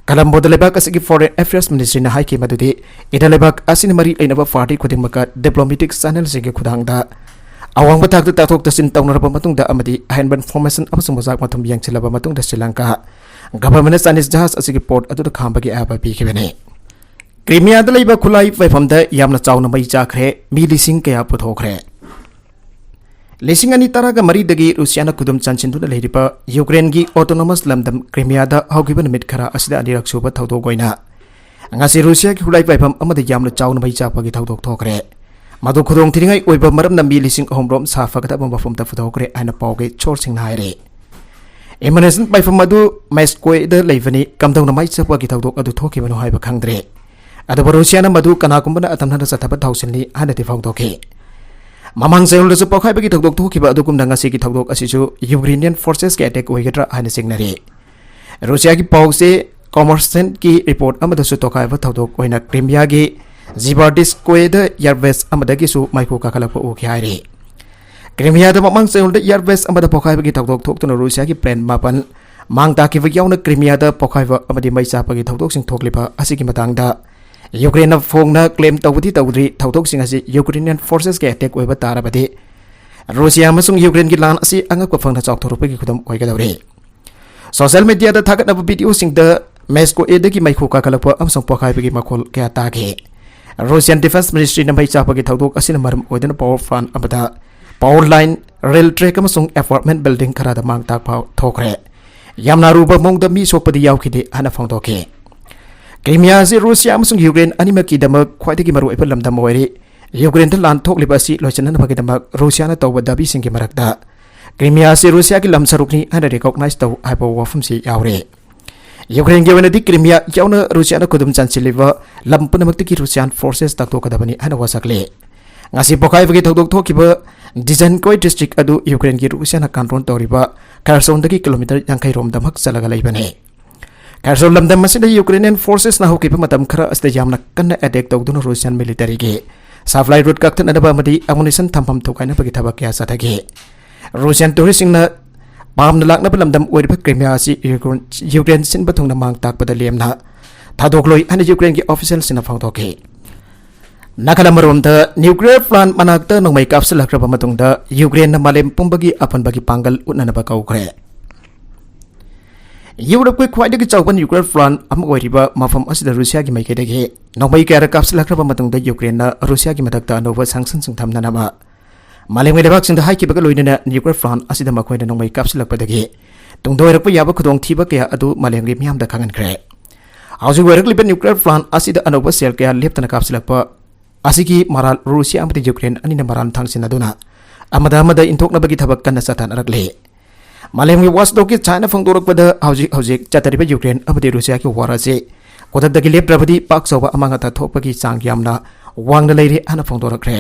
ꯀꯂꯝꯕꯣꯗ ꯂꯩꯕꯥꯛ ꯑꯁꯤꯒꯤ ꯐꯣꯔꯦꯟ ꯑꯦꯐꯤꯌꯔꯁ ꯃꯤꯅꯤꯁꯇ꯭ꯔꯤꯅ ꯍꯥꯏꯈꯤ ꯃꯗꯨꯗꯤ ꯏꯟꯗꯤꯌꯥ ꯂꯩꯕꯥꯛ ꯑꯁꯤꯅ ꯃꯔꯤ ꯂꯩꯅꯕ ꯄꯥꯔꯇꯤ ꯈꯨꯗꯤꯡꯃꯛꯀ ꯗꯤꯄ꯭ꯂꯣꯃꯦꯇꯤꯛ ꯆꯦꯅꯦꯜꯁꯤꯡꯒꯤ ꯈꯨꯠꯊꯥꯡꯗ ꯑꯋꯥꯡꯕ ꯊꯥꯛꯇ ꯇꯥꯊꯣꯛ ꯇꯥꯁꯤꯟ ꯇꯧꯅꯔꯕ ꯃꯇꯨꯡꯗ ꯑꯃꯗꯤ ꯑꯍꯦꯟꯕ ꯏꯟꯐꯣꯔꯃꯦꯁꯟ ꯑꯃꯁꯨꯡ ꯃꯆꯥꯛ ꯃꯊꯨꯝ ꯌꯦꯡꯁꯤꯜꯂꯕ ꯃꯇꯨꯡꯗ ꯁ꯭ꯔꯤ ꯂꯪꯀꯥ ꯒꯚꯔꯟꯃꯦꯟꯠꯅ ꯆꯥꯏꯅꯤꯁ ꯖꯍꯥꯖ ꯑꯁꯤꯒꯤ ꯄꯣꯔꯠ ꯑꯗꯨꯗ ꯈꯥꯝꯕꯒꯤ ꯑꯌꯥꯕ ꯄꯤꯈꯤꯕꯅꯤ꯫ ꯀ꯭ꯔꯤꯃꯤꯌꯥꯗ ꯂꯩꯕ ꯈꯨꯠꯂꯥꯏ ꯄꯩꯐꯝꯗ ꯌꯥꯝꯅ ꯆꯥꯎꯅ ꯃꯩ ꯆꯥꯛꯈ꯭ꯔꯦ, ꯃꯤ ꯂꯤꯁꯤꯡ ꯀꯌꯥ ꯄꯨꯊꯣꯛꯈ꯭ꯔꯦ꯫ ꯂꯤꯁꯤꯡ ꯑꯅꯤ ꯇꯔꯥꯒ ꯃꯔꯤꯗꯒꯤ ꯔꯨꯁꯤꯌꯥꯅ ꯈꯨꯗꯨꯝ ꯆꯟꯁꯤꯟꯗꯨꯅ ꯂꯩꯔꯤꯕ ꯌꯨꯀ꯭ꯔꯦꯟꯒꯤ autonomous ꯂꯝꯗꯝ ꯀ꯭ꯔꯤꯃꯤꯌꯥꯗ ꯍꯧꯈꯤꯕ ꯅꯨꯃꯤꯠ ꯈꯔ ꯑꯁꯤꯗ ꯑꯅꯤꯔꯛ ꯁꯨꯕ ꯊꯧꯗꯣꯛ ꯑꯣꯏꯅ ꯉꯁꯤ ꯔꯨꯁꯤꯌꯥꯒꯤ ꯈꯨꯠꯂꯥꯏ ꯄꯥꯏꯐꯝ ꯑꯃꯗ ꯌꯥꯝꯅ ꯆꯥꯎꯅ ꯃꯩ ꯆꯥꯛꯄꯒꯤ ꯊꯧꯗꯣꯛ ꯊꯣꯛꯈ꯭ꯔꯦ꯫ ꯃꯗꯨ ꯈꯨꯗꯣꯡ ꯊꯤꯅꯤꯡꯉꯥꯏ ꯑꯣꯏꯕ ꯃꯔꯝꯅ ꯃꯤ ꯂꯤꯁꯤꯡ ꯑꯍꯨꯝ ꯔꯣꯝ ꯁꯥ ꯐꯒꯗꯕ ꯃꯐꯝꯗ ꯄꯨꯊꯣꯛꯈ꯭ꯔꯦ ꯍꯥꯏꯅ ꯄꯥꯎꯒꯤ source ꯁꯤꯡꯅ ꯍꯥꯏꯔꯤ꯫ Ammunition ꯄꯥꯏꯐꯝ ꯑꯗꯨ ꯃꯦꯁꯀꯣꯏꯗ ꯂꯩꯕꯅꯤ꯫ ꯀꯝꯗꯧꯅ ꯃꯩ ꯆꯥꯛꯄꯒꯤ ꯊꯧꯗꯣꯛ ꯑꯗꯨ ꯊꯣꯛꯈꯤꯕꯅꯣ ꯍꯥꯏꯕ ꯈꯪꯗ꯭ꯔꯦ꯫ ꯑꯗꯨꯕꯨ ꯔꯨꯁꯤꯌꯥꯅ ꯃꯗꯨ ꯀꯅꯥꯒꯨꯝꯕꯅ ꯑꯇꯝꯅꯅ ꯆꯠꯊꯕ ꯊꯧꯁꯤꯜꯅꯤ ꯍꯥꯏꯅꯗꯤ ꯐꯣꯡꯗꯣꯛꯈꯤ꯫ ꯃꯃꯥꯡ ꯆꯌꯣꯜꯗꯁꯨ ꯄꯣꯛꯈꯥꯏꯕꯒꯤ ꯊꯧꯗꯣꯛ ꯊꯣꯛꯈꯤꯕ ꯑꯗꯨꯒꯨꯝꯅ ꯉꯁꯤꯒꯤ ꯊꯧꯗꯣꯛ ꯑꯁꯤꯁꯨ ꯌꯨꯀ꯭ꯔꯦꯅꯤꯌꯟ ꯐꯣꯔꯁꯦꯁꯀꯤ ꯑꯦꯇꯦꯛ ꯑꯣꯏꯒꯗ꯭ꯔꯥ ꯍꯥꯏꯅ ꯆꯤꯡꯅꯔꯤ꯫ ꯔꯨꯁꯤꯌꯥꯒꯤ ꯄꯥꯎꯁꯦ ꯀꯣꯃꯔꯁꯦꯟꯠꯀꯤ ꯔꯤꯄꯣꯔꯠ ꯑꯃꯗꯁꯨ ꯇꯣꯈꯥꯏꯕ ꯊꯧꯗꯣꯛ ꯑꯣꯏꯅ ꯀ꯭ꯔꯤꯃꯤꯌꯥꯒꯤ ꯖꯤꯕꯥꯔꯗꯤꯁꯀꯣꯌꯦꯗ ꯏꯌꯥꯔꯕꯦꯁ ꯑꯃꯗꯒꯤꯁꯨ ꯃꯩꯈꯨ ꯀꯥꯈꯠꯂꯛꯄ ꯎꯈꯤ ꯍꯥꯏꯔꯤ꯫ ꯀ꯭ꯔꯤꯃꯤꯌꯥꯗ ꯃꯃꯥꯡ ꯆꯌꯣꯜꯗ ꯏꯌꯥꯔꯕꯦꯁ ꯑꯃꯗ ꯄꯣꯈꯥꯏꯕꯒꯤ ꯊꯧꯗꯣꯛ ꯊꯣꯛꯇꯨꯅ ꯔꯨꯁꯤꯌꯥꯒꯤ ꯄ꯭ꯂꯦꯟ ꯃꯥꯄꯟ ꯃꯥꯡ ꯇꯥꯈꯤꯕ ꯌꯥꯎꯅ ꯀ꯭ꯔꯤꯃꯤꯌꯥꯗ ꯄꯣꯈꯥꯏꯕ ꯑꯃꯗꯤ ꯃꯩ ꯆꯥꯛꯄꯒꯤ ꯊꯧꯗꯣꯛꯁꯤꯡ ꯊꯣꯛꯂꯤꯕ ꯑꯁꯤꯒꯤ ꯃꯇꯥꯡꯗ ꯌꯨꯀ꯭ꯔꯦꯟꯅ ꯐꯣꯡꯅ ꯀ꯭ꯂꯦꯝ ꯇꯧꯕꯗꯤ ꯇꯧꯗ꯭ꯔꯤ꯫ ꯊꯧꯗꯣꯛꯁꯤꯡ ꯑꯁꯤ ꯌꯨꯀ꯭ꯔꯦꯅꯤꯌꯟ ꯐꯣꯔꯁꯦꯁꯀꯤ ꯑꯦꯇꯦꯛ ꯑꯣꯏꯕ ꯇꯥꯔꯕꯗꯤ ꯔꯨꯁꯤꯌꯥ ꯑꯃꯁꯨꯡ ꯌꯨꯀ꯭ꯔꯦꯟꯒꯤ ꯂꯥꯟ ꯑꯁꯤ ꯑꯉꯛꯄ ꯐꯪꯅ ꯆꯥꯎꯊꯣꯔꯛꯄꯒꯤ ꯈꯨꯗꯝ ꯑꯣꯏꯒꯗꯧꯔꯤ꯫ ꯁꯣꯁꯤꯌꯦꯜ ꯃꯤꯗꯤꯌꯥꯗ ꯊꯥꯒꯠꯅꯕ ꯚꯤꯗꯤꯑꯣꯁꯤꯡꯗ ꯃꯦꯁꯀꯣ ꯑꯦꯗꯒꯤ ꯃꯩꯈꯨ ꯀꯥꯈꯠꯂꯛꯄ ꯑꯃꯁꯨꯡ ꯄꯣꯈꯥꯏꯕꯒꯤ ꯃꯈꯣꯜ ꯀꯌꯥ ꯇꯥꯈꯤ꯫ ꯔꯨꯁꯤꯌꯟ ꯗꯤꯐꯦꯟꯁ ꯃꯤꯅꯤꯁꯇ꯭ꯔꯤꯅ ꯃꯩ ꯆꯥꯛꯄꯒꯤ ꯊꯧꯗꯣꯛ ꯑꯁꯤꯅ ꯃꯔꯝ ꯑꯣꯏꯗꯨꯅ ꯄꯥꯋꯔ ꯄ꯭ꯂꯥꯟ ꯑꯃꯗ ꯄꯥꯋꯔ ꯂꯥꯏꯟ, ꯔꯦꯜ ꯇ꯭ꯔꯦꯛ ꯑꯃꯁꯨꯡ ꯑꯦꯄꯥꯔꯠꯃꯦꯟꯠ ꯕꯤꯜꯗꯤꯡ ꯈꯔꯗ ꯃꯥꯡ ꯇꯥꯛꯄ ꯊꯣꯛꯈ꯭ꯔꯦ꯫ ꯌꯥꯝꯅ ꯑꯔꯨꯕ ꯃꯑꯣꯡꯗ ꯃꯤ ꯁꯣꯛꯄꯗꯤ ꯌꯥꯎꯈꯤꯗꯦ ꯍꯥꯏꯅ ꯐꯣꯡꯗꯣꯛꯈꯤ꯫ ꯀ꯭ꯔꯤꯃꯤꯌꯥ ꯑꯁꯤ ꯔꯨꯁꯤꯌꯥ ꯑꯃꯁꯨꯡ ꯌꯨꯀ꯭ꯔꯦꯟ ꯑꯅꯤꯃꯛꯀꯤꯗꯃꯛ ꯈ꯭ꯋꯥꯏꯗꯒꯤ ꯃꯔꯨꯑꯣꯏꯕ ꯂꯝꯗꯝ ꯑꯣꯏꯔꯤ꯫ ꯌꯨꯀ꯭ꯔꯦꯟꯗ ꯂꯥꯟ ꯊꯣꯛꯂꯤꯕ ꯑꯁꯤ ꯂꯣꯏꯁꯤꯟꯅꯅꯕꯒꯤꯗꯃꯛ ꯔꯨꯁꯤꯌꯥꯅ ꯇꯧꯕ ꯗꯥꯕꯤꯁꯤꯡꯒꯤ ꯃꯔꯛꯇ ꯀ꯭ꯔꯤꯃꯤꯌꯥ ꯑꯁꯤ ꯔꯨꯁꯤꯌꯥꯒꯤ ꯂꯝ ꯁꯔꯨꯛꯅꯤ ꯍꯥꯏꯅ ꯔꯤꯀꯣꯛꯅꯥꯏꯖ ꯇꯧ ꯍꯥꯏꯕ ꯋꯥꯐꯝꯁꯤ ꯌꯥꯎꯔꯤ꯫ ꯌꯨꯀ꯭ꯔꯦꯟꯒꯤ ꯑꯣꯏꯅꯗꯤ ꯀ꯭ꯔꯤꯃꯤꯌꯥ ꯌꯥꯎꯅ ꯔꯨꯁꯤꯌꯥꯅ ꯈꯨꯗꯨꯝ ꯆꯟꯁꯤꯜꯂꯤꯕ ꯂꯝ ꯄꯨꯝꯅꯃꯛꯇꯒꯤ ꯔꯨꯁꯤꯌꯥꯟ ꯐꯣꯔꯁꯦꯁ ꯇꯥꯟꯊꯣꯛꯀꯗꯕꯅꯤ ꯍꯥꯏꯅ ꯋꯥꯁꯛꯂꯤ꯫ ꯉꯁꯤ ꯄꯣꯈꯥꯏꯕꯒꯤ ꯊꯧꯗꯣꯛ ꯊꯣꯛꯈꯤꯕ ꯗꯤꯖꯟꯀꯣꯏ ꯗꯤꯁꯇ꯭ꯔꯤꯛ ꯑꯗꯨ ꯌꯨꯀ꯭ꯔꯦꯟꯒꯤ ꯔꯨꯁꯤꯌꯥꯅ ꯀꯟꯇ꯭ꯔꯣꯜ ꯇꯧꯔꯤꯕ ꯈꯔꯁꯣꯟꯗꯒꯤ ꯀꯤꯂꯣꯃꯤꯇꯔ ꯌꯥꯡꯈꯩ ꯔꯣꯝꯗꯃꯛ ꯆꯠꯂꯒ ꯂꯩꯕꯅꯤ꯫ ꯈꯔꯁꯣꯟ ꯂꯝꯗꯝ ꯑꯁꯤꯗ ꯌꯨꯀ꯭ꯔꯦꯅꯤꯌꯟ ꯐꯣꯔꯁꯦꯁꯅ ꯍꯧꯈꯤꯕ ꯃꯇꯝ ꯈꯔ ꯑꯁꯤꯗ ꯌꯥꯝꯅ ꯀꯟꯅ ꯑꯦꯇꯦꯛ ꯇꯧꯗꯨꯅ ꯔꯨꯁꯤꯌꯟ ꯃꯤꯂꯤꯇꯔꯤꯒꯤ ꯁꯄ꯭ꯂꯥꯏ ꯔꯨꯠ ꯀꯛꯊꯠꯅꯅꯕ ꯑꯃꯗꯤ ꯑꯃꯨꯅꯤꯁꯟ ꯊꯝꯐꯝ ꯊꯨꯒꯥꯏꯅꯕꯒꯤ ꯊꯕꯛ ꯀꯌꯥ ꯆꯠꯊꯈꯤ꯫ ꯔꯨꯁꯤꯌꯟ ꯇꯨꯔꯤꯁꯁꯤꯡꯅ ꯄꯥꯝꯅ ꯂꯥꯛꯅꯕ ꯂꯝꯗꯝ ꯑꯣꯏꯔꯤꯕ ꯀ꯭ꯔꯤꯃꯤꯌꯥ ꯑꯁꯤ ꯌꯨꯀ꯭ꯔꯦꯟ, ꯌꯨꯀ꯭ꯔꯦꯟ ꯁꯤꯟꯕ ꯊꯨꯡꯅ ꯃꯥꯡ ꯇꯥꯛꯄꯗ ꯂꯦꯝꯅ ꯊꯥꯗꯣꯛꯂꯣꯏ ꯍꯥꯏꯅ ꯌꯨꯀ꯭ꯔꯦꯟꯒꯤ ꯑꯣꯐꯤꯁꯤꯌꯦꯜꯁꯤꯡꯅ ꯐꯣꯡꯗꯣꯛꯈꯤ꯫ ꯅꯥꯀꯜ ꯑꯃꯔꯣꯝꯗ ꯅ꯭ꯌꯨꯀ꯭ꯂꯤꯌꯔ ꯄ꯭ꯂꯥꯟ ꯃꯅꯥꯛꯇ ꯅꯣꯡꯃꯩ ꯀꯥꯞꯁꯤꯜꯂꯛꯈ꯭ꯔꯕ ꯃꯇꯨꯡꯗ ꯌꯨꯀ꯭ꯔꯦꯟꯅ ꯃꯥꯂꯦꯝ ꯄꯨꯝꯕꯒꯤ ꯑꯄꯨꯟꯕꯒꯤ ꯄꯥꯡꯒꯜ ꯎꯠꯅꯅꯕ ꯀꯧꯈ꯭ꯔꯦ꯫ ꯌꯨꯔꯣꯞꯀꯤ ꯈ꯭ꯋꯥꯏꯗꯒꯤ ꯆꯥꯎꯕ ꯅ꯭ꯌꯨꯀ꯭ꯂꯤꯌꯔ ꯄ꯭ꯂꯥꯟ ꯑꯃ ꯑꯣꯏꯔꯤꯕ ꯃꯐꯝ ꯑꯁꯤꯗ ꯔꯨꯁꯤꯌꯥꯒꯤ ꯃꯥꯏꯀꯩꯗꯒꯤ ꯅꯣꯡꯃꯩ ꯀꯌꯥꯔꯛ ꯀꯥꯞꯁꯤꯜꯂꯛꯈ꯭ꯔꯕ ꯃꯇꯨꯡꯗ ꯌꯨꯀ꯭ꯔꯦꯟꯅ ꯔꯨꯁꯤꯌꯥꯒꯤ ꯃꯊꯛꯇ ꯑꯅꯧꯕ ꯁꯦꯡꯁꯟꯁꯤꯡ ꯊꯝꯅꯅꯕ ꯃꯥꯂꯦꯝꯒꯤ ꯂꯩꯕꯥꯛꯁꯤꯡꯗ ꯍꯥꯏꯈꯤꯕꯒ ꯂꯣꯏꯅꯅ nuclear plant ꯑꯁꯤꯗ ꯃꯈꯣꯏꯅ ꯅꯣꯡꯃꯩ ꯀꯥꯞꯁꯤꯜꯂꯛꯄꯗꯒꯤ ꯇꯨꯡꯗ ꯑꯣꯏꯔꯛꯄ ꯌꯥꯕ ꯈꯨꯗꯣꯡꯊꯤꯕ ꯀꯌꯥ ꯑꯗꯨ ꯃꯥꯂꯦꯝꯒꯤ ꯃꯤꯌꯥꯝꯗ ꯈꯪꯍꯟꯈ꯭ꯔꯦ꯫ ꯍꯧꯖꯤꯛ ꯑꯣꯏꯔꯛꯂꯤꯕ nuclear plant ꯑꯁꯤꯗ ꯑꯅꯧꯕ shell ꯀꯌꯥ ꯂꯦꯞꯇꯅ ꯀꯥꯞꯁꯤꯜꯂꯛꯄ ꯑꯁꯤꯒꯤ ꯃꯔꯥꯜ ꯔꯨꯁꯤꯌꯥ ꯑꯃꯗꯤ ꯌꯨꯀ꯭ꯔꯦꯟ ꯑꯅꯤꯅ ꯃꯔꯥꯜ ꯊꯥꯡꯁꯤꯟꯅꯗꯨꯅ ꯑꯃꯗ ꯑꯃꯗ ꯏꯟꯊꯣꯛꯅꯕꯒꯤ ꯊꯕꯛ ꯀꯟꯅ ꯆꯠꯊꯅꯔꯛꯂꯤ꯫ ꯃꯥꯂꯦꯝꯒꯤ Watchdog China ꯐꯣꯡꯗꯣꯔꯛꯄꯗ ꯍꯧꯖꯤꯛ ꯍꯧꯖꯤꯛ ꯆꯠꯊꯔꯤꯕ ꯌꯨꯀ꯭ꯔꯦꯟ ꯑꯃꯗꯤ ꯔꯨꯁꯤꯌꯥꯒꯤ war ꯑꯁꯤ ꯈꯨꯗꯛꯇꯒꯤ ꯂꯦꯞꯇ꯭ꯔꯕꯗꯤ ꯄꯥꯛ ꯆꯥꯎꯕ ꯑꯃꯥꯡ ꯑꯇꯥ ꯊꯣꯛꯄꯒꯤ ꯆꯥꯡ ꯌꯥꯝꯅ ꯋꯥꯡꯅ ꯂꯩꯔꯤ ꯍꯥꯏꯅ ꯐꯣꯡꯗꯣꯔꯛꯈ꯭ꯔꯦ꯫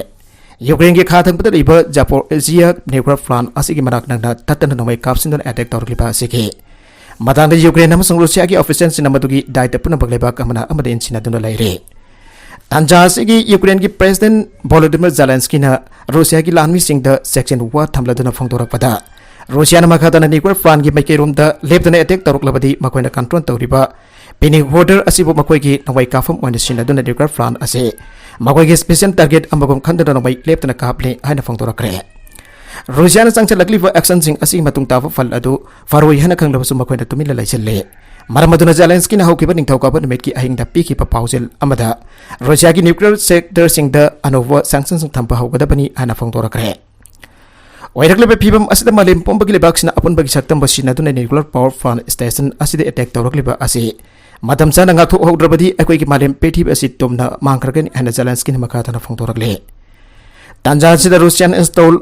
ꯌꯨꯀ꯭ꯔꯦꯟꯒꯤ ꯈꯥ ꯊꯪꯕꯗ ꯂꯩꯕ Zaporizhzhia nuclear plant ꯑꯁꯤꯒꯤ ꯃꯅꯥꯛ ꯅꯛꯅ ꯇꯠꯇꯅ ꯅꯣꯡꯃꯩ ꯀꯥꯞꯁꯤꯟꯗꯨꯅ attack ꯇꯧꯔꯛꯂꯤꯕ ꯑꯁꯤꯒꯤ ꯃꯇꯥꯡꯗ ꯌꯨꯀ꯭ꯔꯦꯟ ꯑꯃꯁꯨꯡ ꯔꯨꯁꯤꯌꯥꯒꯤ officialꯁꯤꯡꯅ ꯃꯗꯨꯒꯤ ꯗꯥꯏꯇ ꯄꯨꯝꯅꯃꯛ ꯂꯩꯕꯥꯛ ꯑꯃꯅ ꯑꯃꯗ ꯏꯟꯁꯤꯟꯅꯗꯨꯅ ꯂꯩꯔꯤ꯫ ꯇꯥꯟꯖꯥ ꯑꯁꯤꯒꯤ ꯌꯨꯀ꯭ꯔꯦꯟꯒꯤ President Volodymyr Zelenskyꯅ ꯔꯨꯁꯤꯌꯥꯒꯤ ꯂꯥꯟꯃꯤꯁꯤꯡꯗ ꯆꯦꯛꯁꯤꯟ ꯋꯥ ꯊꯝꯂꯗꯨꯅ ꯐꯣꯡꯗꯣꯔꯛꯄꯗ, ꯔꯨꯁꯤꯌꯥꯅ ꯃꯈꯥ ꯇꯥꯅ nuclear plantꯒꯤ ꯃꯥꯏꯀꯩꯔꯣꯝꯗ ꯂꯦꯞꯇꯅ attack ꯇꯧꯔꯛꯂꯕꯗꯤ ꯃꯈꯣꯏꯅ control ꯇꯧꯔꯤꯕ Pinic Water ꯑꯁꯤꯕꯨ ꯃꯈꯣꯏꯒꯤ ꯅꯣꯡꯃꯩ ꯀꯥꯞꯐꯝ ꯑꯣꯏꯅ ꯁꯤꯖꯤꯟꯅꯗꯨꯅ nuclear plant ꯑꯁꯤ ꯃꯈꯣꯏꯒꯤ special target ꯑꯃꯒꯨꯝ ꯈꯟꯗꯨꯅ ꯅꯣꯡꯃꯩ ꯂꯦꯞꯇꯅ ꯀꯥꯞꯂꯤ ꯍꯥꯏꯅ ꯐꯣꯡꯗꯣꯔꯛꯈ꯭ꯔꯦ꯫ ꯔꯨꯁꯤꯌꯥꯅ ꯆꯪꯁꯤꯜꯂꯛꯂꯤꯕ actionꯁꯤꯡ ꯑꯁꯤꯒꯤ ꯃꯇꯨꯡ ꯇꯥꯕ ꯐꯜ ꯑꯗꯨ ꯐꯔꯣꯏ ꯍꯥꯏꯅ ꯈꯪꯂꯕꯁꯨ ꯃꯈꯣꯏꯅ ꯇꯨꯃꯤꯟꯅ ꯂꯩꯁꯤꯜꯂꯤ꯫ ꯃꯔꯝ ꯑꯗꯨꯅ Zelenskyꯅ ꯍꯧꯈꯤꯕ ꯅꯤꯡꯊꯧꯀꯥꯕ ꯅꯨꯃꯤꯠꯀꯤ ꯑꯍꯤꯡꯗ ꯄꯤꯈꯤꯕ ꯄꯥꯎꯖꯦꯜ ꯑꯃꯗ ꯔꯨꯁꯤꯌꯥꯒꯤ nuclear sectorꯁꯤꯡꯗ ꯑꯅꯧꯕ sanctionꯁꯤꯡ ꯊꯝꯕ ꯍꯧꯒꯗꯕꯅꯤ ꯍꯥꯏꯅ ꯐꯣꯡꯗꯣꯔꯛꯈ꯭ꯔꯦ꯫ ꯑꯣꯏꯔꯛꯂꯤꯕ ꯐꯤꯕꯝ ꯑꯁꯤꯗ ꯃꯥꯂꯦꯝ ꯄꯨꯝꯕꯒꯤ ꯂꯩꯕꯥꯛꯁꯤꯡꯅ ꯑꯄꯨꯟꯕꯒꯤ ꯁꯛꯇꯝꯕ ꯁꯤꯖꯤꯟꯅꯗꯨꯅ nuclear power plant station ꯑꯁꯤꯗ attack ꯇꯧꯔꯛꯂꯤꯕ ꯑꯁꯤ ꯃꯇꯝ ꯆꯥꯅ ꯉꯥꯛꯊꯣꯛꯍꯧꯗ꯭ꯔꯕꯗꯤ ꯑꯩꯈꯣꯏꯒꯤ ꯃꯥꯂꯦꯝ ꯄ꯭ꯔꯤꯊꯤꯕꯤ ꯑꯁꯤ ꯇꯨꯝꯅ ꯃꯥꯡꯈ꯭ꯔꯒꯅꯤ ꯍꯥꯏꯅ Zelenskyꯅ ꯃꯈꯥ ꯇꯥꯅ ꯐꯣꯡꯗꯣꯔꯛꯂꯤ꯫ ꯇꯥꯟꯖꯥ ꯑꯁꯤꯗ Russian install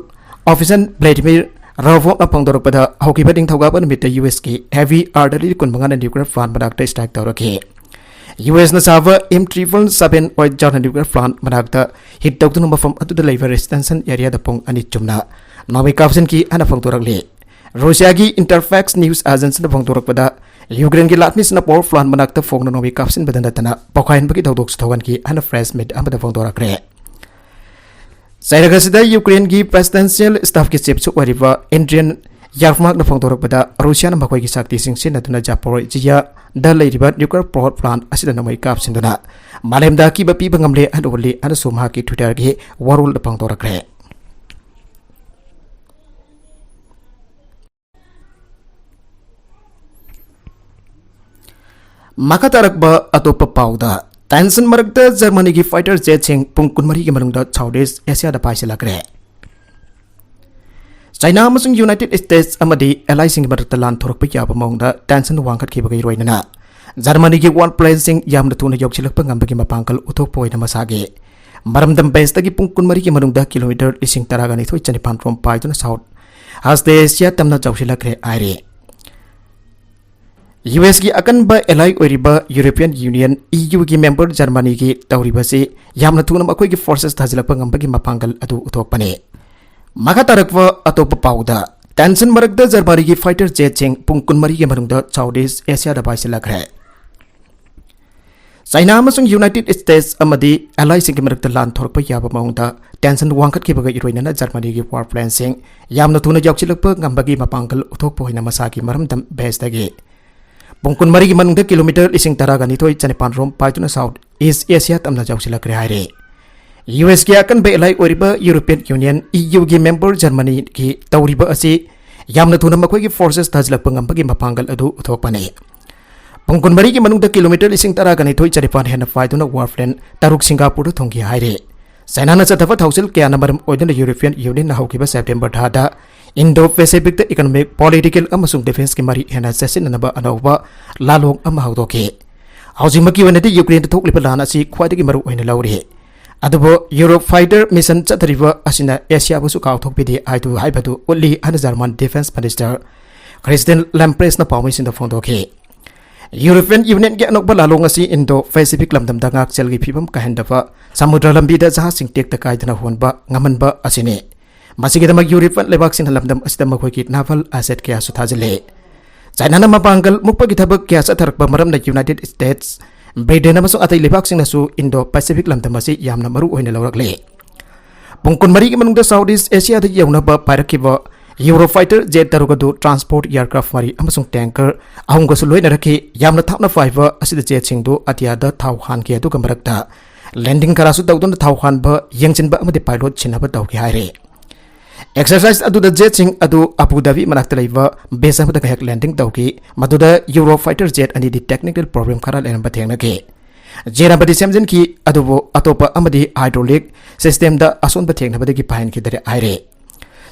official Vladimir Ravovꯅ ꯐꯣꯡꯗꯣꯔꯛꯄꯗ, ꯍꯧꯈꯤꯕ ꯅꯤꯡꯊꯧꯀꯥꯕ ꯅꯨꯃꯤꯠꯇ USꯀꯤ heavy artillery ꯀꯨꯟꯃꯉꯥꯅ nuclear plant ꯃꯅꯥꯛꯇ strike ꯇꯧꯔꯛꯈꯤ꯫ USꯅ ꯁꯥꯕ M triple seven Voyagerꯅ nuclear plant ꯃꯅꯥꯛꯇ hit ꯇꯧꯗꯨꯅ ꯃꯐꯝ ꯑꯗꯨꯗ ꯂꯩꯕ residential areaꯗ ꯄꯨꯡ ꯑꯅꯤ ꯆꯨꯝꯅ ꯅꯣꯡꯃꯩ ꯀꯥꯞꯁꯤꯟꯈꯤ ꯍꯥꯏꯅ ꯐꯣꯡꯗꯣꯔꯛꯂꯤ꯫ ꯔꯨꯁꯤꯌꯥꯒꯤ Interfax news agencyꯅ ꯐꯣꯡꯗꯣꯔꯛꯄꯗ, ꯌꯨꯀ꯭ꯔꯦꯟꯒꯤ ꯂꯥꯟꯃꯤꯁꯤꯡꯅ power plant ꯃꯅꯥꯛꯇ ꯐꯣꯡꯅ ꯅꯣꯡꯃꯩ ꯀꯥꯞꯁꯤꯟꯕꯗ ꯅꯠꯇꯅ ꯄꯣꯈꯥꯏꯍꯟꯕꯒꯤ ꯊꯧꯗꯣꯛꯁꯨ ꯊꯣꯛꯍꯟꯈꯤ ꯍꯥꯏꯅ press meet ꯑꯃꯗ ꯐꯣꯡꯗꯣꯔꯛꯈ꯭ꯔꯦ꯫ ꯆꯩꯔꯛ ꯑꯁꯤꯗ ꯌꯨꯀ꯭ꯔꯦꯟꯒꯤ presidential staffꯀꯤ chiefꯁꯨ ꯑꯣꯏꯔꯤꯕ Andriy Yermakꯅ ꯐꯣꯡꯗꯣꯔꯛꯄꯗ, ꯔꯨꯁꯤꯌꯥꯅ ꯃꯈꯣꯏꯒꯤ ꯁꯛꯇꯤꯁꯤꯡ ꯁꯤꯖꯤꯟꯅꯗꯨꯅ Zaporizhiaꯗ ꯂꯩꯔꯤꯕ nuclear power plant ꯑꯁꯤꯗ ꯅꯣꯡꯃꯩ ꯀꯥꯞꯁꯤꯟꯗꯨꯅ ꯃꯥꯂꯦꯝꯗ ꯑꯀꯤꯕ ꯄꯤꯕ ꯉꯝꯂꯦ ꯍꯥꯏꯅ ꯎꯠꯂꯤ ꯍꯥꯏꯅꯁꯨ ꯃꯍꯥꯛꯀꯤ Twitterꯒꯤ ꯋꯥꯔꯣꯜꯗ ꯐꯣꯡꯗꯣꯔꯛꯈ꯭ꯔꯦ꯫ ꯃꯈꯥ ꯇꯥꯔꯛꯄ ꯑꯇꯣꯞꯄ ꯄꯥꯎꯗ, tension ꯃꯔꯛꯇ ꯖꯔꯃꯅꯤꯒꯤ fighter jetꯁꯤꯡ ꯄꯨꯡ ꯀꯨꯟꯃꯔꯤꯒꯤ ꯃꯅꯨꯡꯗ South East Asiaꯗ ꯄꯥꯏꯁꯤꯜꯂꯛꯈ꯭ꯔꯦ꯫ ꯆꯥꯏꯅꯥ ꯑꯃꯁꯨꯡ ꯌꯨꯅꯥꯏꯇꯦꯗ ꯁ꯭ꯇꯦꯠꯁ ꯑꯃꯗꯤ ꯑꯦꯂꯥꯏꯁꯤꯡꯒꯤ ꯃꯔꯛꯇ ꯂꯥꯟ ꯊꯣꯔꯛꯄ ꯌꯥꯕ ꯃꯑꯣꯡꯗ ꯇꯦꯟꯁꯟ ꯋꯥꯡꯈꯠꯈꯤꯕꯒ ꯏꯔꯣꯏꯅꯅ ꯖꯔꯃꯅꯤꯒꯤ ꯋꯥꯔ ꯄ꯭ꯂꯦꯟꯁꯤꯡ ꯌꯥꯝꯅ ꯊꯨꯅ ꯌꯧꯁꯤꯜꯂꯛꯄ ꯉꯝꯕꯒꯤ ꯃꯄꯥꯡꯒꯜ ꯎꯠꯊꯣꯛꯄ ꯑꯣꯏꯅ ꯃꯁꯥꯒꯤ ꯃꯔꯝꯗꯝ ꯕꯦꯁꯇꯒꯤ ꯄꯨꯡ ꯀꯨꯟꯃꯔꯤꯒꯤ ꯃꯅꯨꯡꯗ ꯀꯤꯂꯣꯃꯤꯇꯔ ꯂꯤꯁꯤꯡ ꯇꯔꯥꯒ ꯅꯤꯊꯣꯏ ꯆꯅꯤꯄꯥꯟ ꯔꯣꯝ ꯄꯥꯏꯗꯨꯅ ꯁꯥꯎꯠ ꯑꯁꯇꯦꯁꯤꯌꯥ ꯇꯝꯅ ꯆꯥꯎꯁꯤꯜꯂꯛꯈ꯭ꯔꯦ ꯍꯥꯏꯔꯤ꯫ ꯌꯨ ꯑꯦꯁꯀꯤ ꯑꯀꯟꯕ ꯑꯦꯂꯥꯏ ꯑꯣꯏꯔꯤꯕ ꯌꯨꯔꯣꯄꯤꯌꯟ ꯌꯨꯅꯤꯌꯟ, ꯏ ꯌꯨꯒꯤ ꯃꯦꯝꯕꯔ ꯖꯔꯃꯅꯤꯒꯤ ꯇꯧꯔꯤꯕꯁꯤ ꯌꯥꯝꯅ ꯊꯨꯅ ꯃꯈꯣꯏꯒꯤ ꯐꯣꯔꯁꯦꯁ ꯊꯥꯖꯤꯜꯂꯛꯄ ꯉꯝꯕꯒꯤ ꯃꯄꯥꯡꯒꯜ ꯑꯗꯨ ꯎꯠꯊꯣꯛꯄꯅꯤ꯫ ꯃꯈꯥ ꯇꯥꯔꯛꯄ ꯑꯇꯣꯞꯄ ꯄꯥꯎꯗ, ꯇꯦꯟꯁꯟ ꯃꯔꯛꯇ ꯖꯔꯃꯅꯤꯒꯤ ꯐꯥꯏꯇꯔ ꯖꯦꯠꯁꯤꯡ ꯄꯨꯡ ꯀꯨꯟꯃꯔꯤꯒꯤ ꯃꯅꯨꯡꯗ ꯁꯥꯎꯠ ꯏꯁ ꯑꯦꯁꯤꯌꯥꯗ ꯄꯥꯏꯁꯤꯜꯂꯛꯈ꯭ꯔꯦ꯫ ꯆꯥꯏꯅꯥ ꯑꯃꯁꯨꯡ ꯌꯨꯅꯥꯏꯇꯦꯗ ꯁ꯭ꯇꯦꯠꯁ ꯑꯃꯗꯤ ꯑꯦꯂꯥꯏꯁꯤꯡꯒꯤ ꯃꯔꯛꯇ ꯂꯥꯟ ꯊꯣꯔꯛꯄ ꯌꯥꯕ ꯃꯑꯣꯡꯗ ꯇꯦꯟꯁꯟ ꯋꯥꯡꯈꯠꯈꯤꯕꯒ ꯏꯔꯣꯏꯅꯅ ꯖꯔꯃꯅꯤꯒꯤ ꯋꯥꯔ ꯄ꯭ꯂꯦꯟꯁꯤꯡ ꯌꯥꯝꯅ ꯊꯨꯅ ꯌꯧꯁꯤꯜꯂꯛꯄ ꯉꯝꯕꯒꯤ ꯃꯄꯥꯡꯒꯜ ꯎꯠꯊꯣꯛꯄ ꯑꯣꯏꯅ ꯃꯁꯥꯒꯤ ꯃꯔꯝꯗꯝ ꯕꯦꯁꯇꯒꯤ ꯄꯨꯡ ꯀꯨꯟꯃꯔꯤꯒꯤ ꯃꯅꯨꯡꯗ ꯀꯤꯂꯣꯃꯤꯇꯔ ꯂꯤꯁꯤꯡ ꯇꯔꯥꯒ ꯅꯤꯊꯣꯏ ꯆꯅꯤꯄꯥꯟ ꯔꯣꯝ ꯄꯥꯏꯗꯨꯅ ꯁꯥꯎꯠ ꯏꯁ ꯑꯦꯁꯤꯌꯥ ꯇꯝꯅ ꯌꯧꯁꯤꯜꯂꯛꯈ꯭ꯔꯦ ꯍꯥꯏꯔꯦ꯫ ꯌꯨ ꯑꯦꯁꯀꯤ ꯑꯀꯟꯕ ꯑꯦꯂꯥꯏ ꯑꯣꯏꯔꯤꯕ ꯌꯨꯔꯣꯄꯤꯌꯟ ꯌꯨꯅꯤꯌꯟ, ꯏ ꯌꯨꯒꯤ ꯃꯦꯝꯕꯔ ꯖꯔꯃꯅꯤꯒꯤ ꯇꯧꯔꯤꯕ ꯑꯁꯤ ꯌꯥꯝꯅ ꯊꯨꯅ ꯃꯈꯣꯏꯒꯤ ꯐꯣꯔꯁꯦꯁ ꯊꯥꯖꯤꯜꯂꯛꯄ ꯉꯝꯕꯒꯤ ꯃꯄꯥꯡꯒꯜ ꯑꯗꯨ ꯎꯠꯊꯣꯛꯄꯅꯤ꯫ ꯄꯨꯡ ꯀꯨꯟꯃꯔꯤꯒꯤ ꯃꯅꯨꯡꯗ ꯀꯤꯂꯣꯃꯤꯇꯔ ꯂꯤꯁꯤꯡ ꯇꯔꯥꯒ ꯅꯤꯊꯣꯏ ꯆꯅꯤꯄꯥꯟ ꯍꯦꯟꯅ ꯄꯥꯏꯗꯨꯅ ꯋꯥꯔ ꯄ꯭ꯂꯦꯟ ꯇꯔꯨꯛ ꯁꯤꯡꯒꯥꯄꯨꯔꯗ ꯊꯨꯡꯈꯤ ꯍꯥꯏꯔꯤ꯫ ꯆꯥꯏꯅꯥꯅ ꯆꯠꯊꯕ ꯊꯧꯁꯤꯜ ꯀꯌꯥꯅ ꯃꯔꯝ ꯑꯣꯏꯗꯨꯅ ꯌꯨꯔꯣꯄꯤꯌꯟ ꯌꯨꯅꯤꯌꯟꯅ ꯍꯧꯈꯤꯕ ꯁꯦꯞꯇꯦꯝꯕꯔ ꯊꯥꯗ ꯏꯟꯗꯣ ꯄꯦꯁꯤꯐꯤꯛꯇ ꯏꯀꯣꯅꯣꯃꯤꯛ, ꯄꯣꯂꯤꯇꯤꯀꯦꯜ ꯑꯃꯁꯨꯡ ꯗꯤꯐꯦꯟꯁꯀꯤ ꯃꯔꯤ ꯍꯦꯟꯅ ꯆꯦꯠꯁꯤꯟꯅꯅꯕ ꯑꯅꯧꯕ ꯂꯥꯂꯣꯡ ꯑꯃ ꯍꯧꯗꯣꯛꯈꯤ꯫ ꯍꯧꯖꯤꯛꯃꯛꯀꯤ ꯑꯣꯏꯅꯗꯤ ꯌꯨꯀ꯭ꯔꯦꯟꯗ ꯊꯣꯛꯂꯤꯕ ꯂꯥꯟ ꯑꯁꯤ ꯈ꯭ꯋꯥꯏꯗꯒꯤ ꯃꯔꯨ ꯑꯣꯏꯅ ꯂꯧꯔꯤ꯫ ꯑꯗꯨꯕꯨ ꯌꯨꯔꯣꯞ ꯐꯥꯏꯇꯔ ꯃꯤꯁꯟ ꯆꯠꯊꯔꯤꯕ ꯑꯁꯤꯅ ꯑꯦꯁꯤꯌꯥꯕꯨꯁꯨ ꯀꯥꯎꯊꯣꯛꯄꯤꯗꯦ ꯍꯥꯏꯗꯨ ꯍꯥꯏꯕꯗꯨ ꯎꯠꯂꯤ ꯍꯥꯏꯅ ꯖꯔꯃꯟ ꯗꯤꯐꯦꯟꯁ ꯃꯤꯅꯤꯁꯇꯔ ꯈ꯭ꯔꯤꯁꯇꯤꯟ ꯂꯦꯝꯄ꯭ꯔꯦꯁꯅ ꯄꯥꯎꯃꯤꯁꯤꯡꯗ ꯐꯣꯡꯗꯣꯛꯈꯤ꯫ ꯌꯨꯔꯣꯄꯤꯌꯟ ꯌꯨꯅꯤꯌꯟꯒꯤ ꯑꯅꯧꯕ ꯂꯥꯂꯣꯡ ꯑꯁꯤ ꯏꯟꯗꯣ ꯄꯦꯁꯤꯐꯤꯛ ꯂꯝꯗꯝꯗ ꯉꯥꯛꯁꯦꯜꯒꯤ ꯐꯤꯕꯝ ꯀꯥꯏꯍꯟꯗꯕ, ꯁꯃꯨꯗ꯭ꯔ ꯂꯝꯕꯤꯗ ꯖꯍꯥꯖꯁꯤꯡ ꯇꯦꯛꯇ ꯀꯥꯏꯗꯅ ꯍꯣꯟꯕ ꯉꯝꯍꯟꯕ ꯑꯁꯤꯅꯤ꯫ ꯃꯁꯤꯒꯤꯗꯃꯛ ꯌꯨꯔꯣꯄꯤꯌꯟ ꯂꯩꯕꯥꯛꯁꯤꯡꯅ ꯂꯝꯗꯝ ꯑꯁꯤꯗ ꯃꯈꯣꯏꯒꯤ ꯅꯥꯚꯜ ꯑꯦꯁꯦꯠ ꯀꯌꯥꯁꯨ ꯊꯥꯖꯤꯜꯂꯤ꯫ ꯆꯥꯏꯅꯥꯅ ꯃꯄꯥꯡꯒꯜ ꯃꯨꯛꯄꯒꯤ ꯊꯕꯛ ꯀꯌꯥ ꯆꯠꯊꯔꯛꯄ ꯃꯔꯝꯅ ꯌꯨꯅꯥꯏꯇꯦꯗ ꯁ꯭ꯇꯦꯠꯁ, ꯕ꯭ꯔꯤꯇꯦꯟ ꯑꯃꯁꯨꯡ ꯑꯇꯩ ꯂꯩꯕꯥꯛꯁꯤꯡꯅꯁꯨ ꯏꯟꯗꯣ ꯄꯦꯁꯤꯐꯤꯛ ꯂꯝꯗꯝ ꯑꯁꯤ ꯌꯥꯝꯅ ꯃꯔꯨ ꯑꯣꯏꯅ ꯂꯧꯔꯛꯂꯤ꯫ ꯄꯨꯡ ꯀꯨꯟꯃꯔꯤꯒꯤ ꯃꯅꯨꯡꯗ ꯁꯥꯎꯠ ꯏꯁ ꯑꯦꯁꯤꯌꯥꯗ ꯌꯧꯅꯕ ꯄꯥꯏꯔꯛꯈꯤꯕ ꯌꯨꯔꯣ ꯐꯥꯏꯇꯔ ꯖꯦꯠ ꯇꯔꯨꯛ ꯑꯗꯨ ꯇ꯭ꯔꯥꯟꯁꯄꯣꯔꯠ ꯑꯦꯌꯔꯀ꯭ꯔꯥꯐ ꯃꯔꯤ ꯑꯃꯁꯨꯡ ꯇꯦꯡꯀꯔ ꯑꯍꯨꯝꯒꯁꯨ ꯂꯣꯏꯅꯔꯛꯈꯤ꯫ ꯌꯥꯝꯅ ꯊꯥꯞꯅ ꯄꯥꯏꯕ ꯑꯁꯤꯗ ꯖꯦꯠꯁꯤꯡꯗꯨ ꯑꯇꯤꯌꯥꯗ ꯊꯥꯎ ꯍꯥꯟꯈꯤ, ꯑꯗꯨꯒ ꯃꯔꯛꯇ ꯂꯦꯟꯗꯤꯡ ꯈꯔꯁꯨ ꯇꯧꯗꯨꯅ ꯊꯥꯎ ꯍꯥꯟꯕ, ꯌꯦꯡꯁꯤꯟꯕ ꯑꯃꯗꯤ ꯄꯥꯏꯂꯣꯠ ꯁꯤꯟꯅꯕ ꯇꯧꯈꯤ ꯍꯥꯏꯔꯤ꯫ ꯑꯦꯛꯁꯔꯁꯥꯏꯖ ꯑꯗꯨꯗ ꯖꯦꯠꯁꯤꯡ ꯑꯗꯨ ꯑꯕꯨ ꯙꯥꯕꯤ ꯃꯅꯥꯛꯇ ꯂꯩꯕ ꯕꯦꯁ ꯑꯃꯗ ꯉꯥꯏꯍꯥꯛ ꯂꯦꯟꯗꯤꯡ ꯇꯧꯈꯤ꯫ ꯃꯗꯨꯗ ꯌꯨꯔꯣ ꯐꯥꯏꯇꯔ ꯖꯦꯠ ꯑꯅꯤꯗꯤ ꯇꯦꯛꯅꯤꯀꯦꯜ ꯄ꯭ꯔꯣꯕ꯭ꯂꯦꯝ ꯈꯔ ꯂꯩꯔꯝꯕ ꯊꯦꯡꯅꯈꯤ꯫ ꯖꯦꯠ ꯑꯃꯗꯤ ꯁꯦꯝꯖꯤꯟꯈꯤ, ꯑꯗꯨꯕꯨ ꯑꯇꯣꯞꯄ ꯑꯃꯗꯤ ꯍꯥꯏꯗ꯭ꯔꯣꯂꯤꯛ ꯁꯤꯁꯇꯦꯝꯗ ꯑꯁꯣꯟꯕ ꯊꯦꯡꯅꯕꯗꯒꯤ ꯄꯥꯏꯍꯟꯈꯤꯗꯔꯦ ꯍꯥꯏꯔꯦ꯫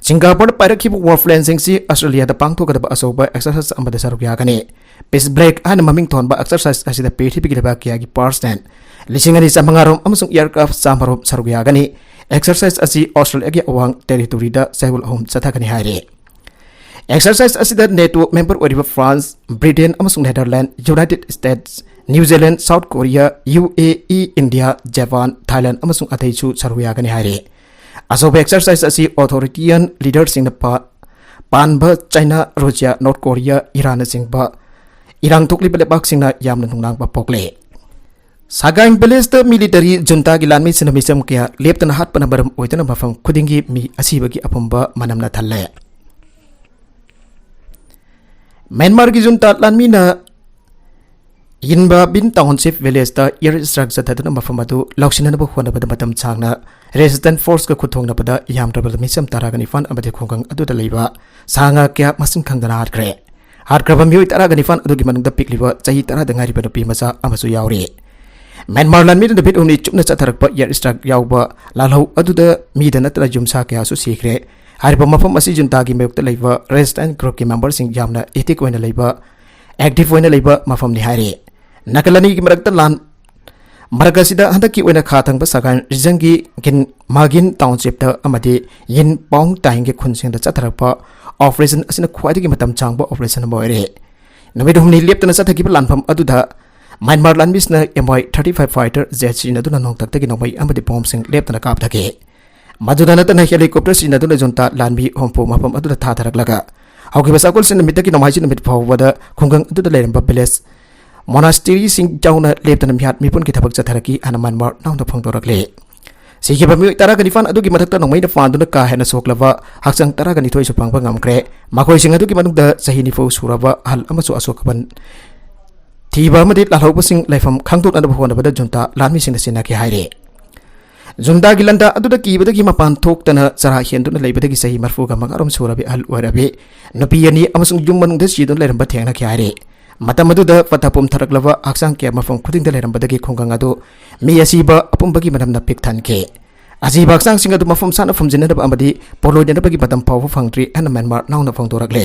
ꯁꯤꯡꯒꯥꯄꯨꯔꯗ ꯄꯥꯏꯔꯛꯈꯤꯕ ꯋꯥꯔꯐ꯭ꯔꯦꯟꯁꯤꯡꯁꯤ ꯑꯁꯇ꯭ꯔꯦꯂꯤꯌꯥꯗ ꯄꯥꯡꯊꯣꯛꯀꯗꯕ ꯑꯆꯧꯕ ꯑꯦꯛꯁꯔꯁꯥꯏꯁ ꯑꯃꯗ ꯁꯔꯨꯛ ꯌꯥꯒꯅꯤ꯫ ꯄꯤꯁ ꯕ꯭ꯂꯦꯛ ꯍꯥꯏꯅ ꯃꯃꯤꯡ ꯊꯣꯟꯕ ꯑꯦꯛꯁꯔꯁꯥꯏꯁ ꯑꯁꯤꯗ ꯄ꯭ꯔꯤꯊꯤꯕꯤꯒꯤ ꯂꯩꯕꯥꯛ ꯀꯌꯥꯒꯤ ꯄꯥꯔꯁꯅꯦꯜ ꯂꯤꯁꯤꯡ ꯑꯅꯤ ꯆꯥꯃꯉꯥ ꯔꯣꯝ ꯑꯃꯁꯨꯡ ꯑꯦꯌꯔꯀ꯭ꯔꯥꯐ ꯆꯥꯝꯃ ꯔꯣꯝ ꯁꯔꯨꯛ ꯌꯥꯒꯅꯤ꯫ ꯑꯦꯛꯁꯔꯁꯥꯏꯁ ꯑꯁꯤ ꯑꯣꯁꯇ꯭ꯔꯦꯂꯤꯌꯥꯒꯤ ꯑꯋꯥꯡ ꯇꯦꯔꯤꯇꯣꯔꯤꯗ ꯆꯌꯣꯜ ꯑꯍꯨꯝ ꯆꯠꯊꯒꯅꯤ ꯍꯥꯏꯔꯤ꯫ ꯑꯦꯛꯁꯔꯁꯥꯏꯁ ꯑꯁꯤꯗ ꯅꯦꯇꯣ ꯃꯦꯝꯕꯔ ꯑꯣꯏꯔꯤꯕ ꯐ꯭ꯔꯥꯟꯁ, ꯕ꯭ꯔꯤꯇꯦꯟ ꯑꯃꯁꯨꯡ Netherland, United States, New Zealand, South Korea, U A E, India, Japan, Thailand ꯑꯃꯁꯨꯡ ꯑꯇꯩꯁꯨ ꯁꯔꯨꯛ ꯌꯥꯒꯅꯤ ꯍꯥꯏꯔꯤ꯫ ꯑꯆꯧꯕ ꯑꯦꯛꯁꯔꯁꯥꯏꯁ ꯑꯁꯤ ꯑꯣꯊꯣꯔꯤꯇꯤꯌꯟ ꯂꯤꯗꯔꯁꯤꯡꯅ ꯄꯥ-, ꯄꯥꯟꯕ ꯆꯥꯏꯅꯥ, ꯔꯨꯁꯤꯌꯥ, ꯅꯣꯔꯠ ꯀꯣꯔꯤꯌꯥ, ꯏꯔꯥꯟꯅꯆꯤꯡꯕ ꯏꯔꯥꯡ ꯊꯣꯛꯂꯤꯕ ꯂꯩꯕꯥꯛꯁꯤꯡꯅ ꯌꯥꯝꯅ ꯅꯨꯡꯅꯥꯡꯕ ꯄꯣꯛꯂꯦ꯫ ꯁꯒꯥꯏ ꯚꯤꯂꯦꯖꯇ ꯃꯤꯂꯤꯇꯔꯤ ꯖꯨꯟꯇꯥꯒꯤ ꯂꯥꯟꯃꯤꯁꯤꯡꯅ ꯃꯤꯆꯝ ꯀꯌꯥ ꯂꯦꯞꯇꯅ ꯍꯥꯠꯄꯅ ꯃꯔꯝ ꯑꯣꯏꯗꯨꯅ ꯃꯐꯝ ꯈꯨꯗꯤꯡꯒꯤ ꯃꯤ ꯑꯁꯤꯕꯒꯤ ꯑꯄꯨꯝꯕ ꯃꯅꯝꯅ ꯊꯜꯂꯦ꯫ ꯃ꯭ꯌꯥꯟꯃꯥꯔꯒꯤ ꯖꯨꯟꯇꯥ ꯂꯥꯟꯃꯤꯅ ꯌꯤꯟꯕꯥꯕꯤꯟ ꯇꯥꯎꯟꯁꯤꯞ ꯚꯤꯂꯦꯖꯇ ꯑꯦꯌꯔ ꯁ꯭ꯇ꯭ꯔꯥꯏꯛ ꯆꯠꯊꯗꯨꯅ ꯃꯐꯝ ꯑꯗꯨ ꯂꯧꯁꯤꯟꯅꯅꯕ ꯍꯣꯠꯅꯕꯗ ꯃꯇꯝ ꯁꯥꯡꯅ ꯔꯦꯁꯤꯁꯇꯦꯟꯁ ꯐꯣꯔꯁꯀ ꯈꯨꯠꯊꯣꯡꯅꯕꯗ ꯌꯥꯝꯗ꯭ꯔꯕꯗ ꯃꯤꯆꯝ ꯇꯔꯥꯒ ꯅꯤꯄꯥꯟ ꯑꯃꯗꯤ ꯈꯨꯡꯒꯪ ꯑꯗꯨꯗ ꯂꯩꯕ ꯁꯥ ꯉꯥ ꯀꯌꯥ ꯃꯁꯤꯡ ꯈꯪꯗꯅ ꯍꯥꯠꯈ꯭ꯔꯦ꯫ ꯍꯥꯠꯈ꯭ꯔꯕ ꯃꯤꯑꯣꯏ ꯇꯔꯥꯒ ꯅꯤꯄꯥꯟ ꯑꯗꯨꯒꯤ ꯃꯅꯨꯡꯗ ꯄꯤꯛꯂꯤꯕ ꯆꯍꯤ ꯇꯔꯥꯗ ꯉꯥꯏꯔꯤꯕ ꯅꯨꯄꯤ ꯃꯆꯥ ꯑꯃꯁꯨ ꯌꯥꯎꯔꯤ꯫ ꯃ꯭ꯌꯥꯟꯃꯥꯔ ꯂꯥꯟꯃꯤꯅ ꯅꯨꯃꯤꯠ ꯍꯨꯝꯅꯤ ꯆꯨꯞꯅ ꯆꯠꯊꯔꯛꯄ ꯑꯦꯌꯔ ꯁ꯭ꯇ꯭ꯔꯥꯏꯛ ꯌꯥꯎꯕ ꯂꯥꯜꯍꯧ ꯑꯗꯨꯗ ꯃꯤꯗ ꯅꯠꯇꯅ ꯌꯨꯝꯁꯥ ꯀꯌꯥꯁꯨ ꯁꯤꯈ꯭ꯔꯦ꯫ ꯍꯥꯏꯔꯤꯕ ꯃꯐꯝ ꯑꯁꯤ ꯖꯨꯟꯇꯥꯒꯤ ꯃꯥꯌꯣꯛꯇ ꯂꯩꯕ ꯔꯦꯁꯤꯁꯇꯦꯟꯁ ꯒ꯭ꯔꯨꯞꯀꯤ ꯃꯦꯝꯕꯔꯁꯤꯡ ꯌꯥꯝꯅ ꯑꯦꯛꯇꯤꯚ ꯑꯣꯏꯅ ꯂꯩꯕ, ꯑꯦꯛꯇꯤꯚ ꯑꯣꯏꯅ ꯂꯩꯕ ꯃꯐꯝꯅꯤ ꯍꯥꯏꯔꯤ꯫ ꯅꯥꯀꯜ ꯑꯅꯤꯒꯤ ꯃꯔꯛꯇ ꯂꯥꯟ ꯃꯔꯛ ꯑꯁꯤꯗ ꯍꯟꯗꯛꯀꯤ ꯑꯣꯏꯅ ꯈꯥ ꯊꯪꯕ ꯁꯒꯥꯏ ꯔꯤꯖꯟꯒꯤ ꯒꯤꯟ, ꯃꯥꯒꯤꯟ ꯇꯥꯎꯟꯁꯤꯞꯇ ꯑꯃꯗꯤ ꯌꯤꯟ ꯄꯥꯎꯡ ꯇꯥꯏꯡꯒꯤ ꯈꯨꯟꯁꯤꯡꯗ ꯆꯠꯊꯔꯛꯄ ꯑꯣꯄꯔꯦꯁꯟ ꯑꯁꯤꯅ ꯈ꯭ꯋꯥꯏꯗꯒꯤ ꯃꯇꯝ ꯁꯥꯡꯕ ꯑꯣꯄꯔꯦꯁꯟ ꯑꯃ ꯑꯣꯏꯔꯦ꯫ ꯅꯨꯃꯤꯠ ꯍꯨꯝꯅꯤ ꯂꯦꯞꯇꯅ ꯆꯠꯊꯈꯤꯕ ꯂꯥꯟꯐꯝ ꯑꯗꯨꯗ ꯃ꯭ꯌꯥꯟꯃꯥꯔ ꯂꯥꯟꯃꯤꯁꯤꯡꯅ ꯑꯦꯝ ꯑꯥꯏ ꯊꯥꯔꯇꯤ ꯐꯥꯏꯚ ꯐꯥꯏꯇꯔ ꯖꯦꯠ ꯁꯤꯖꯤꯟꯅꯗꯨꯅ ꯅꯣꯡꯊꯛꯇꯒꯤ ꯅꯣꯡꯃꯩ ꯑꯃꯗꯤ ꯕꯣꯝꯁꯤꯡ ꯂꯦꯞꯇꯅ ꯀꯥꯞꯊꯈꯤ꯫ ꯃꯗꯨꯗ ꯅꯠꯇꯅ ꯍꯦꯂꯤꯀꯣꯞꯇꯔ ꯁꯤꯖꯤꯟꯅꯗꯨꯅ ꯖꯨꯟꯇꯥ ꯂꯥꯟꯃꯤ ꯍꯨꯝꯐꯨ ꯃꯐꯝ ꯑꯗꯨꯗ ꯊꯥꯊꯔꯛꯂꯒ ꯍꯧꯈꯤꯕ ꯁꯒꯣꯜꯁꯦꯟ ꯅꯨꯃꯤꯠꯇꯒꯤ ꯅꯣꯡꯃꯥꯏꯖꯤꯡ ꯅꯨꯃꯤꯠ ꯐꯥꯎꯕꯗ ꯈꯨꯡꯒꯪ ꯑꯗꯨꯗ ꯂꯩꯔꯝꯕ ꯚꯤꯂꯦꯖ ꯃꯣꯅꯥꯁꯇꯔꯤꯁꯤꯡ ꯌꯥꯎꯅ ꯂꯦꯞꯇꯅ ꯃꯤꯍꯥꯠ ꯃꯤꯄꯨꯟꯒꯤ ꯊꯕꯛ ꯆꯠꯊꯔꯛꯈꯤ ꯍꯥꯏꯅ ꯃ꯭ꯌꯥꯟꯃꯥꯔ ꯅꯥꯎꯅ ꯐꯣꯡꯗꯣꯔꯛꯂꯤ꯫ ꯁꯤꯈꯤꯕ ꯃꯤꯑꯣꯏ ꯇꯔꯥꯒ ꯅꯤꯄꯥꯟ ꯑꯗꯨꯒꯤ ꯃꯊꯛꯇ ꯅꯣꯡꯃꯩꯅ ꯄꯥꯟꯗꯨꯅ ꯀꯥ ꯍꯦꯟꯅ ꯁꯣꯛꯂꯕ ꯍꯛꯆꯥꯡ ꯇꯔꯥꯒ ꯅꯤꯊꯣꯏꯁꯨ ꯐꯪꯕ ꯉꯝꯈ꯭ꯔꯦ꯫ ꯃꯈꯣꯏꯁꯤꯡ ꯑꯗꯨꯒꯤ ꯃꯅꯨꯡꯗ ꯆꯍꯤ ꯅꯤꯐꯨ ꯁꯨꯔꯕ ꯑꯍꯜ ꯑꯃꯁꯨ ꯑꯁꯣꯛ ꯑꯄꯟ ꯊꯤꯕ ꯑꯃꯗꯤ ꯂꯥꯜꯍꯧꯕꯁꯤꯡ ꯂꯩꯐꯝ ꯈꯪꯗꯣꯛꯅꯅꯕ ꯍꯣꯠꯅꯕꯗ ꯖꯨꯟꯇꯥ ꯂꯥꯟꯃꯤꯁꯤꯡꯅ ꯁꯤꯟꯅꯈꯤ ꯍꯥꯏꯔꯤ꯫ ꯖꯨꯟꯇꯥꯒꯤ ꯂꯥꯟꯗꯥ ꯑꯗꯨꯗ ꯀꯤꯕꯗꯒꯤ ꯃꯄꯥꯟ ꯊꯣꯛꯇꯅ ꯆꯔꯥ ꯍꯦꯟꯗꯨꯅ ꯂꯩꯕꯗꯒꯤ ꯆꯍꯤ ꯃꯔꯤꯐꯨꯒ ꯃꯉꯥꯔꯣꯝ ꯁꯨꯔꯕꯤ ꯑꯍꯜ ꯑꯣꯏꯔꯕꯤ ꯅꯨꯄꯤ ꯑꯅꯤ ꯑꯃꯁꯨꯡ ꯌꯨꯝ ꯃꯅꯨꯡꯗ ꯁꯤꯗꯨꯅ ꯂꯩꯔꯝꯕ ꯊꯦꯡꯅꯈꯤ ꯍꯥꯏꯔꯤ꯫ ꯃꯇꯝ ꯑꯗꯨꯗ ꯄꯠꯊ ꯄꯨꯝꯊꯔꯛꯂꯕ ꯍꯛꯆꯥꯡ ꯀꯌꯥ ꯃꯐꯝ ꯈꯨꯗꯤꯡꯗ ꯂꯩꯔꯝꯕꯗꯒꯤ ꯈꯨꯡꯒꯪ ꯑꯗꯨ ꯃꯤ ꯑꯁꯤꯕ ꯑꯄꯨꯝꯕꯒꯤ ꯃꯅꯝꯅ ꯄꯤꯛ ꯊꯟꯈꯤ꯫ ꯑꯁꯤꯕ ꯍꯛꯆꯥꯡꯁꯤꯡ ꯑꯗꯨ ꯃꯐꯝ ꯆꯥꯅ ꯐꯨꯝꯖꯤꯟꯅꯅꯕ ꯑꯃꯗꯤ ꯄꯣꯠꯂꯣꯏꯅꯅꯕꯒꯤ ꯃꯇꯝ ꯐꯥꯎꯕ ꯐꯪꯗ꯭ꯔꯤ ꯍꯥꯏꯅ ꯃ꯭ꯌꯥꯟꯃꯥꯔ ꯅꯥꯎꯅ ꯐꯣꯡꯗꯣꯔꯛꯂꯦ꯫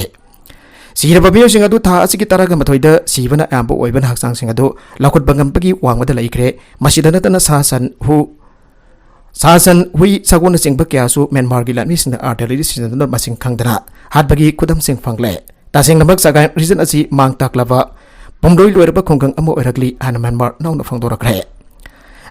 ꯁꯤꯔꯕ ꯃꯤꯑꯣꯏꯁꯤꯡ ꯑꯗꯨ ꯊꯥ ꯑꯁꯤꯒꯤ ꯇꯔꯥꯒ ꯃꯥꯊꯣꯏꯗ ꯁꯤꯕꯅ ꯑꯌꯥꯝꯕ ꯑꯣꯏꯕꯅ ꯍꯛꯆꯥꯡꯁꯤꯡ ꯑꯗꯨ ꯂꯧꯈꯠꯄ ꯉꯝꯕꯒꯤ ꯋꯥꯡꯃꯗ ꯂꯩꯈ꯭ꯔꯦ꯫ ꯃꯁꯤꯗ ꯅꯠꯇꯅ ꯁꯥ ꯁꯟ, ꯍꯨ, ꯁꯥ ꯁꯟ, ꯍꯨꯏ, ꯁꯒꯣꯜꯅꯆꯤꯡꯕ ꯀꯌꯥꯁꯨ ꯃ꯭ꯌꯥꯟꯃꯥꯔꯒꯤ ꯂꯥꯟꯃꯤꯁꯤꯡꯅ artillery ꯁꯤꯖꯤꯟꯅꯗꯨꯅ ꯃꯁꯤꯡ ꯈꯪꯗꯅ ꯍꯥꯠꯄꯒꯤ ꯈꯨꯗꯝꯁꯤꯡ ꯐꯪꯂꯦ꯫ ꯇꯁꯦꯡꯅꯃꯛ ꯁꯒꯥꯏꯟ region ꯑꯁꯤ ꯃꯥꯡ ꯇꯥꯛꯂꯕ ꯄꯨꯝꯂꯣꯏ ꯂꯣꯏꯔꯕ ꯈꯨꯡꯒꯪ ꯑꯃ ꯑꯣꯏꯔꯛꯂꯤ ꯍꯥꯏꯅ ꯃ꯭ꯌꯥꯟꯃꯥꯔ ꯅꯥꯎꯅ ꯐꯣꯡꯗꯣꯔꯛꯈ꯭ꯔꯦ꯫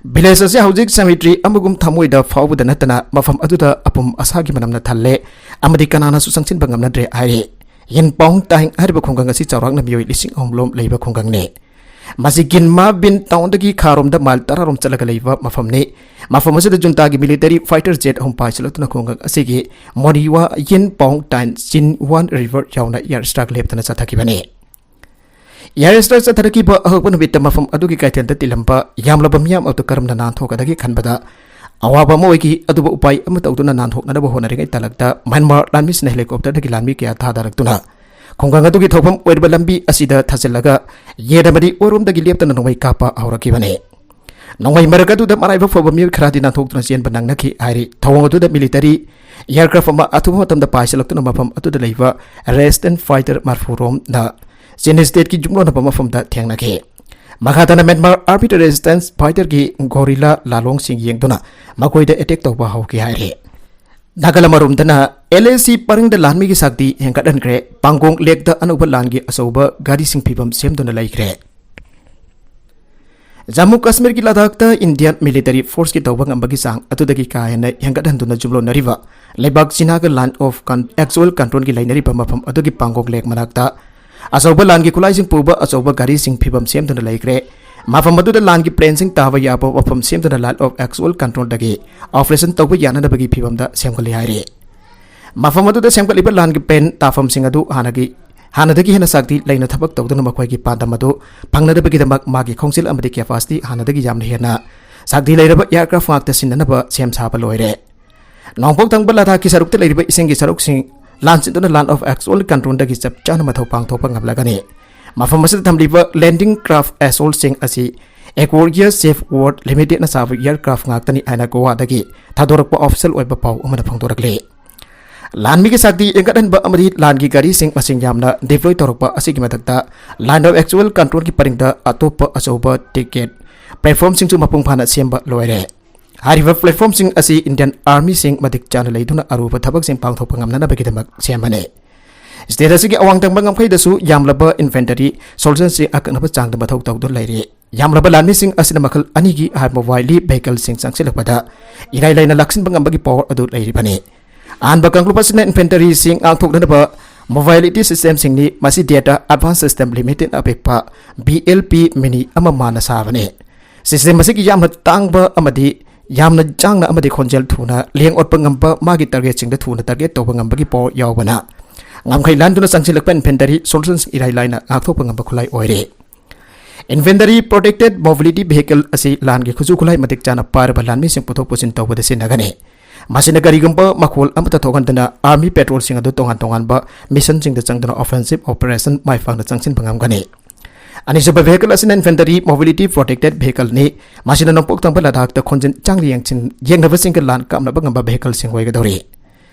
Village ꯑꯁꯤ ꯍꯧꯖꯤꯛ cemetery ꯑꯃꯒꯨꯝ ꯊꯃꯣꯏꯗ ꯐꯥꯎꯕꯗ ꯅꯠꯇꯅ ꯃꯐꯝ ꯑꯗꯨꯗ ꯑꯄꯨꯝ ꯑꯁꯥꯒꯤ ꯃꯅꯝꯅ ꯊꯜꯂꯦ ꯑꯃꯗꯤ ꯀꯅꯥꯅꯁꯨ ꯆꯪꯁꯤꯟꯕ ꯉꯝꯅꯗ꯭ꯔꯦ ꯍꯥꯏꯔꯤ꯫ ꯌꯤꯟ ꯄꯥꯎꯡ ꯇꯥꯏꯡ ꯍꯥꯏꯔꯤꯕ ꯈꯨꯡꯒꯪ ꯑꯁꯤ ꯆꯥꯎꯔꯥꯛꯅ ꯃꯤꯑꯣꯏ ꯂꯤꯁꯤꯡ ꯑꯍꯨꯝ ꯂꯣꯝ ꯂꯩꯕ ꯈꯨꯡꯒꯪꯅꯤ꯫ ꯃꯁꯤ ꯒꯤꯟꯃꯥ ꯕꯤꯟ townꯗꯒꯤ ꯈꯥꯔꯣꯝꯗ mile ꯇꯔꯥꯔꯣꯝ ꯆꯠꯂꯒ ꯂꯩꯕ ꯃꯐꯝꯅꯤ꯫ ꯃꯐꯝ ꯑꯁꯤꯗ ꯖꯨꯟꯇꯥꯒꯤ military fighter jet ꯑꯍꯨꯝ ꯄꯥꯏꯁꯤꯜꯂꯛꯇꯨꯅ ꯈꯨꯡꯒꯪ ꯑꯁꯤꯒꯤ ꯃꯣꯅꯤꯋꯥ ꯌꯤꯟ ꯄꯥꯎꯡ ꯇꯥꯏꯟ ꯆꯤꯟ ꯋꯥꯟ river ꯌꯥꯎꯅ air strike ꯂꯦꯞꯇꯅ ꯆꯠꯊꯈꯤꯕꯅꯤ꯫ Air strike ꯆꯠꯊꯔꯛꯈꯤꯕ ꯑꯍꯧꯕ ꯅꯨꯃꯤꯠꯇ ꯃꯐꯝ ꯑꯗꯨꯒꯤ ꯀꯩꯊꯦꯜꯗ ꯇꯤꯜꯂꯝꯕ ꯌꯥꯝꯂꯕ ꯃꯤꯌꯥꯝ ꯑꯗꯨ ꯀꯔꯝꯅ ꯅꯥꯟꯊꯣꯛꯀꯗꯒꯦ ꯈꯟꯕꯗ ꯑꯋꯥꯕ ꯑꯃ ꯑꯣꯏꯈꯤ꯫ ꯑꯗꯨꯕꯨ ꯎꯄꯥꯏ ꯑꯃ ꯇꯧꯗꯨꯅ ꯅꯥꯟꯊꯣꯛꯅꯅꯕ ꯍꯣꯠꯅꯔꯤꯉꯩ ꯇꯥꯂꯛꯇ ꯃ꯭ꯌꯥꯟꯃꯥꯔ ꯂꯥꯟꯃꯤꯁꯤꯡꯅ helicopterꯗꯒꯤ ꯂꯥꯟꯃꯤ ꯀꯌꯥ ꯊꯥꯗꯔꯛꯇꯨꯅ ꯈꯨꯡꯒꯪ ꯑꯗꯨꯒꯤ ꯊꯧꯐꯝ ꯑꯣꯏꯔꯤꯕ ꯂꯝꯕꯤ ꯑꯁꯤꯗ ꯊꯥꯖꯤꯜꯂꯒ ꯌꯦꯠ ꯑꯃꯗꯤ ꯑꯣꯏꯔꯣꯝꯗꯒꯤ ꯂꯦꯞꯇꯅ ꯅꯣꯡꯃꯩ ꯀꯥꯞꯄ ꯍꯧꯔꯛꯈꯤꯕꯅꯤ꯫ ꯅꯣꯡꯃꯩ ꯃꯔꯛ ꯑꯗꯨꯗ ꯃꯔꯥꯏꯕꯛ ꯐꯕ ꯃꯤꯑꯣꯏ ꯈꯔꯗꯤ ꯅꯥꯟꯊꯣꯛꯇꯨꯅ ꯆꯦꯟꯕ ꯅꯪꯅꯈꯤ ꯍꯥꯏꯔꯤ꯫ ꯊꯧꯑꯣꯡ ꯑꯗꯨꯗ military aircraft ꯑꯃ ꯑꯊꯨꯕ ꯃꯇꯝꯗ ꯄꯥꯏꯁꯤꯜꯂꯛꯇꯨꯅ ꯃꯐꯝ ꯑꯗꯨꯗ ꯂꯩꯕ resistance fighter ꯃꯔꯐꯨ ꯔꯣꯝꯅ ꯆꯤꯟ stateꯀꯤ ꯌꯨꯝꯂꯣꯟꯅꯕ ꯃꯐꯝꯗ ꯊꯦꯡꯅꯈꯤ꯫ ꯃꯈꯥ ꯇꯥꯅ ꯃ꯭ꯌꯥꯟꯃꯥꯔ armyꯗ resistance fighterꯒꯤ guerrilla ꯂꯥꯂꯣꯡꯁꯤꯡ ꯌꯦꯡꯗꯨꯅ ꯃꯈꯣꯏꯗ attack ꯇꯧꯕ ꯍꯧꯈꯤ ꯍꯥꯏꯔꯤ꯫ ꯅꯥꯀꯜ ꯑꯃꯔꯣꯝꯗꯅ LAC ꯄꯔꯤꯡꯗ ꯂꯥꯟꯃꯤꯒꯤ ꯁꯛꯇꯤ ꯍꯦꯟꯒꯠꯍꯟꯈ꯭ꯔꯦ꯫ ꯄꯥꯡꯒꯣꯡ ꯂꯦꯛꯇ ꯑꯅꯧꯕ ꯂꯥꯟꯒꯤ ꯑꯆꯧꯕ ꯒꯥꯔꯤꯁꯤꯡ ꯐꯤꯕꯝ ꯁꯦꯝꯗꯨꯅ ꯂꯩꯈ꯭ꯔꯦ꯫ ꯖꯝꯃꯨ ꯀꯥꯁꯃꯤꯔꯒꯤ ꯂꯗꯥꯈꯇ Indian military forceꯀꯤ ꯇꯧꯕ ꯉꯝꯕꯒꯤ ꯆꯥꯡ ꯑꯗꯨꯗꯒꯤ ꯀꯥ ꯍꯦꯟꯅ ꯍꯦꯟꯒꯠꯍꯟꯗꯨꯅ ꯌꯨꯝꯂꯣꯟꯅꯔꯤꯕ ꯂꯩꯕꯥꯛ ꯆꯤꯅꯥꯒ line of con-, actual controlꯒꯤ ꯂꯩꯅꯔꯤꯕ ꯃꯐꯝ ꯑꯗꯨꯒꯤ ꯄꯥꯡꯒꯣꯡ ꯂꯦꯛ ꯃꯅꯥꯛꯇ ꯑꯆꯧꯕ ꯂꯥꯟꯒꯤ ꯈꯨꯠꯂꯥꯏꯁꯤꯡ ꯄꯨꯕ ꯑꯆꯧꯕ ꯒꯥꯔꯤꯁꯤꯡ ꯐꯤꯕꯝ ꯁꯦꯝꯗꯨꯅ ꯂꯩꯈ꯭ꯔꯦ꯫ ꯃꯐꯝ ꯑꯗꯨꯗ ꯂꯥꯟꯒꯤ planeꯁꯤꯡ ꯇꯥꯕ ꯌꯥꯕ ꯃꯐꯝ ꯁꯦꯝꯗꯨꯅ line of actual controlꯗꯒꯤ operation ꯇꯧꯕ ꯌꯥꯅꯅꯕꯒꯤ ꯐꯤꯕꯝꯗ ꯁꯦꯝꯒꯠꯂꯦ ꯍꯥꯏꯔꯤ꯫ ꯃꯐꯝ ꯑꯗꯨꯗ ꯁꯦꯝꯒꯠꯂꯤꯕ ꯂꯥꯟꯒꯤ plane ꯇꯥꯐꯝꯁꯤꯡ ꯑꯗꯨ ꯍꯥꯟꯅꯒꯤ, ꯍꯥꯟꯅꯗꯒꯤ ꯍꯦꯟꯅ ꯁꯛꯇꯤ ꯂꯩꯅ ꯊꯕꯛ ꯇꯧꯗꯨꯅ ꯃꯈꯣꯏꯒꯤ ꯄꯥꯟꯗꯝ ꯑꯗꯨ ꯐꯪꯅꯅꯕꯒꯤꯗꯃꯛ ꯃꯥꯒꯤ ꯈꯣꯡꯖꯦꯜ ꯑꯃꯗꯤ capacity ꯍꯥꯟꯅꯗꯒꯤ ꯌꯥꯝꯅ ꯍꯦꯟꯅ ꯁꯛꯇꯤ ꯂꯩꯔꯕ aircraft ꯉꯥꯛꯇ ꯁꯤꯟꯅꯅꯕ ꯁꯦꯝ ꯁꯥꯕ ꯂꯣꯏꯔꯦ꯫ ꯅꯣꯡꯄꯣꯛ ꯊꯪꯕ ꯂꯗꯥꯈꯀꯤ ꯁꯔꯨꯛꯇ ꯂꯩꯔꯤꯕ ꯏꯁꯤꯡꯒꯤ ꯁꯔꯨꯛꯁꯤꯡ ꯂꯥꯟꯁꯤꯟꯗꯨꯅ line of actual controlꯗꯒꯤ ꯆꯞ ꯆꯥꯅ ꯃꯊꯧ ꯄꯥꯡꯊꯣꯛꯄ ꯉꯝꯂꯒꯅꯤ꯫ ꯃꯐꯝ ꯑꯁꯤꯗ ꯊꯝꯂꯤꯕ landing craft assaultꯁꯤꯡ ꯑꯁꯤ Aquarius Safe World Limitedꯅ ꯁꯥꯕ aircraft ꯉꯥꯛꯇꯅꯤ ꯍꯥꯏꯅ ꯒꯣꯋꯥꯗꯒꯤ ꯊꯥꯗꯣꯔꯛꯄ official ꯑꯣꯏꯕ ꯄꯥꯎ ꯑꯃꯅ ꯐꯣꯡꯗꯣꯔꯛꯂꯤ꯫ ꯂꯥꯟꯃꯤꯒꯤ ꯁꯛꯇꯤ ꯍꯦꯟꯒꯠꯍꯟꯕ ꯑꯃꯗꯤ ꯂꯥꯟꯒꯤ ꯒꯥꯔꯤꯁꯤꯡ ꯃꯁꯤꯡ ꯌꯥꯝꯅ deploy ꯇꯧꯔꯛꯄ ꯑꯁꯤꯒꯤ ꯃꯊꯛꯇ, Line of Actual Controlꯒꯤ ꯄꯔꯤꯡꯗ ꯑꯇꯣꯞꯄ ꯑꯆꯧꯕ ticket platformꯁꯤꯡꯁꯨ ꯃꯄꯨꯡ ꯐꯥꯅ ꯁꯦꯝꯕ ꯂꯣꯏꯔꯦ꯫ ꯍꯥꯏꯔꯤꯕ platformꯁꯤꯡ ꯑꯁꯤ Indian Armyꯁꯤꯡ ꯃꯇꯤꯛ ꯆꯥꯅ ꯂꯩꯗꯨꯅ ꯑꯔꯨꯕ ꯊꯕꯛꯁꯤꯡ ꯄꯥꯡꯊꯣꯛꯄ ꯉꯝꯅꯅꯕꯒꯤꯗꯃꯛ ꯁꯦꯝꯕꯅꯤ꯫ State ꯑꯁꯤꯒꯤ ꯑꯋꯥꯡ ꯊꯪꯕ ꯉꯝꯈꯩꯗꯁꯨ ꯌꯥꯝꯂꯕ infantry soldiersꯁꯤꯡ ꯑꯀꯛꯅꯕ ꯆꯥꯡꯗ ꯃꯊꯧ ꯇꯧꯗꯨꯅ ꯂꯩꯔꯤ꯫ ꯌꯥꯝꯂꯕ ꯂꯥꯟꯃꯤꯁꯤꯡ ꯑꯁꯤꯅ ꯃꯈꯜ ꯑꯅꯤꯒꯤ high mobility vehicleꯁꯤꯡ ꯆꯪꯁꯤꯜꯂꯛꯄꯗ ꯏꯔꯥꯏ ꯂꯥꯏꯅ ꯂꯥꯛꯁꯤꯟꯕ ꯉꯝꯕꯒꯤ power ꯑꯗꯨ ꯂꯩꯔꯤꯕꯅꯤ꯫ ꯑꯍꯥꯟꯕ ꯀꯥꯡꯂꯨꯞ ꯑꯁꯤꯅ infantryꯁꯤꯡ ꯉꯥꯛꯊꯣꯛꯅꯅꯕ mobility systemꯁꯤꯡꯅꯤ꯫ ꯃꯁꯤ Tata Advanced System Limitedꯅ ꯑꯄꯤꯛꯄ B L P Mini ꯑꯃ ꯃꯥꯟꯅ ꯁꯥꯕꯅꯤ꯫ System ꯑꯁꯤꯒꯤ ꯌꯥꯝꯅ ꯇꯥꯡꯕ ꯑꯃꯗꯤ ꯌꯥꯝꯅ ꯌꯥꯡꯅ ꯑꯃꯗꯤ ꯈꯣꯟꯖꯦꯜ ꯊꯨꯅ ꯂꯦꯡ ꯑꯣꯠꯄ ꯉꯝꯕ, ꯃꯥꯒꯤ targetꯁꯤꯡꯗ ꯊꯨꯅ target ꯇꯧꯕ ꯉꯝꯕꯒꯤ power ꯌꯥꯎꯕꯅ ꯉꯝꯈꯩ ꯂꯥꯟꯗꯨꯅ ꯆꯪꯁꯤꯜꯂꯛꯄ infantry soldiersꯁꯤꯡ ꯏꯔꯥꯏ ꯂꯥꯏꯅ ꯉꯥꯛꯊꯣꯛꯄ ꯉꯝꯕ ꯈꯨꯠꯂꯥꯏ ꯑꯣꯏꯔꯦ꯫ Infantry Protected Mobility Vehicle ꯑꯁꯤ ꯂꯥꯟꯒꯤ ꯈꯨꯠꯁꯨ ꯈꯨꯠꯂꯥꯏ ꯃꯇꯤꯛ ꯆꯥꯅ ꯄꯥꯏꯔꯕ ꯂꯥꯟꯃꯤꯁꯤꯡ ꯄꯨꯊꯣꯛ ꯄꯨꯁꯤꯟ ꯇꯧꯕꯗ ꯁꯤꯖꯤꯟꯅꯒꯅꯤ꯫ ꯃꯁꯤꯅ ꯀꯔꯤꯒꯨꯝꯕ ꯃꯈꯣꯜ ꯑꯃꯠꯇ ꯊꯣꯛꯍꯟꯗꯅ army patrolꯁꯤꯡ ꯑꯗꯨ ꯇꯣꯉꯥꯟ ꯇꯣꯉꯥꯟꯕ missionꯁꯤꯡꯗ ꯆꯪꯗꯨꯅ offensive operation ꯃꯥꯏ ꯄꯥꯛꯅ ꯆꯪꯁꯤꯟꯕ ꯉꯝꯒꯅꯤ꯫ ꯑꯅꯤꯁꯨꯕ vehicle ꯑꯁꯤꯅ Infantry Mobility Protected Vehicleꯅꯤ꯫ ꯃꯁꯤꯅ ꯅꯣꯡꯄꯣꯛ ꯊꯪꯕ ꯂꯗꯥꯈꯇ ꯈꯣꯟꯖꯦꯜ ꯆꯥꯡꯅ ꯌꯦꯡꯁꯤꯟ-, ꯌꯦꯡꯅꯕꯁꯤꯡꯒ ꯂꯥꯟ ꯀꯥꯞꯅꯕ ꯉꯝꯕ vehicleꯁꯤꯡ ꯑꯣꯏꯒꯗꯧꯔꯤ꯫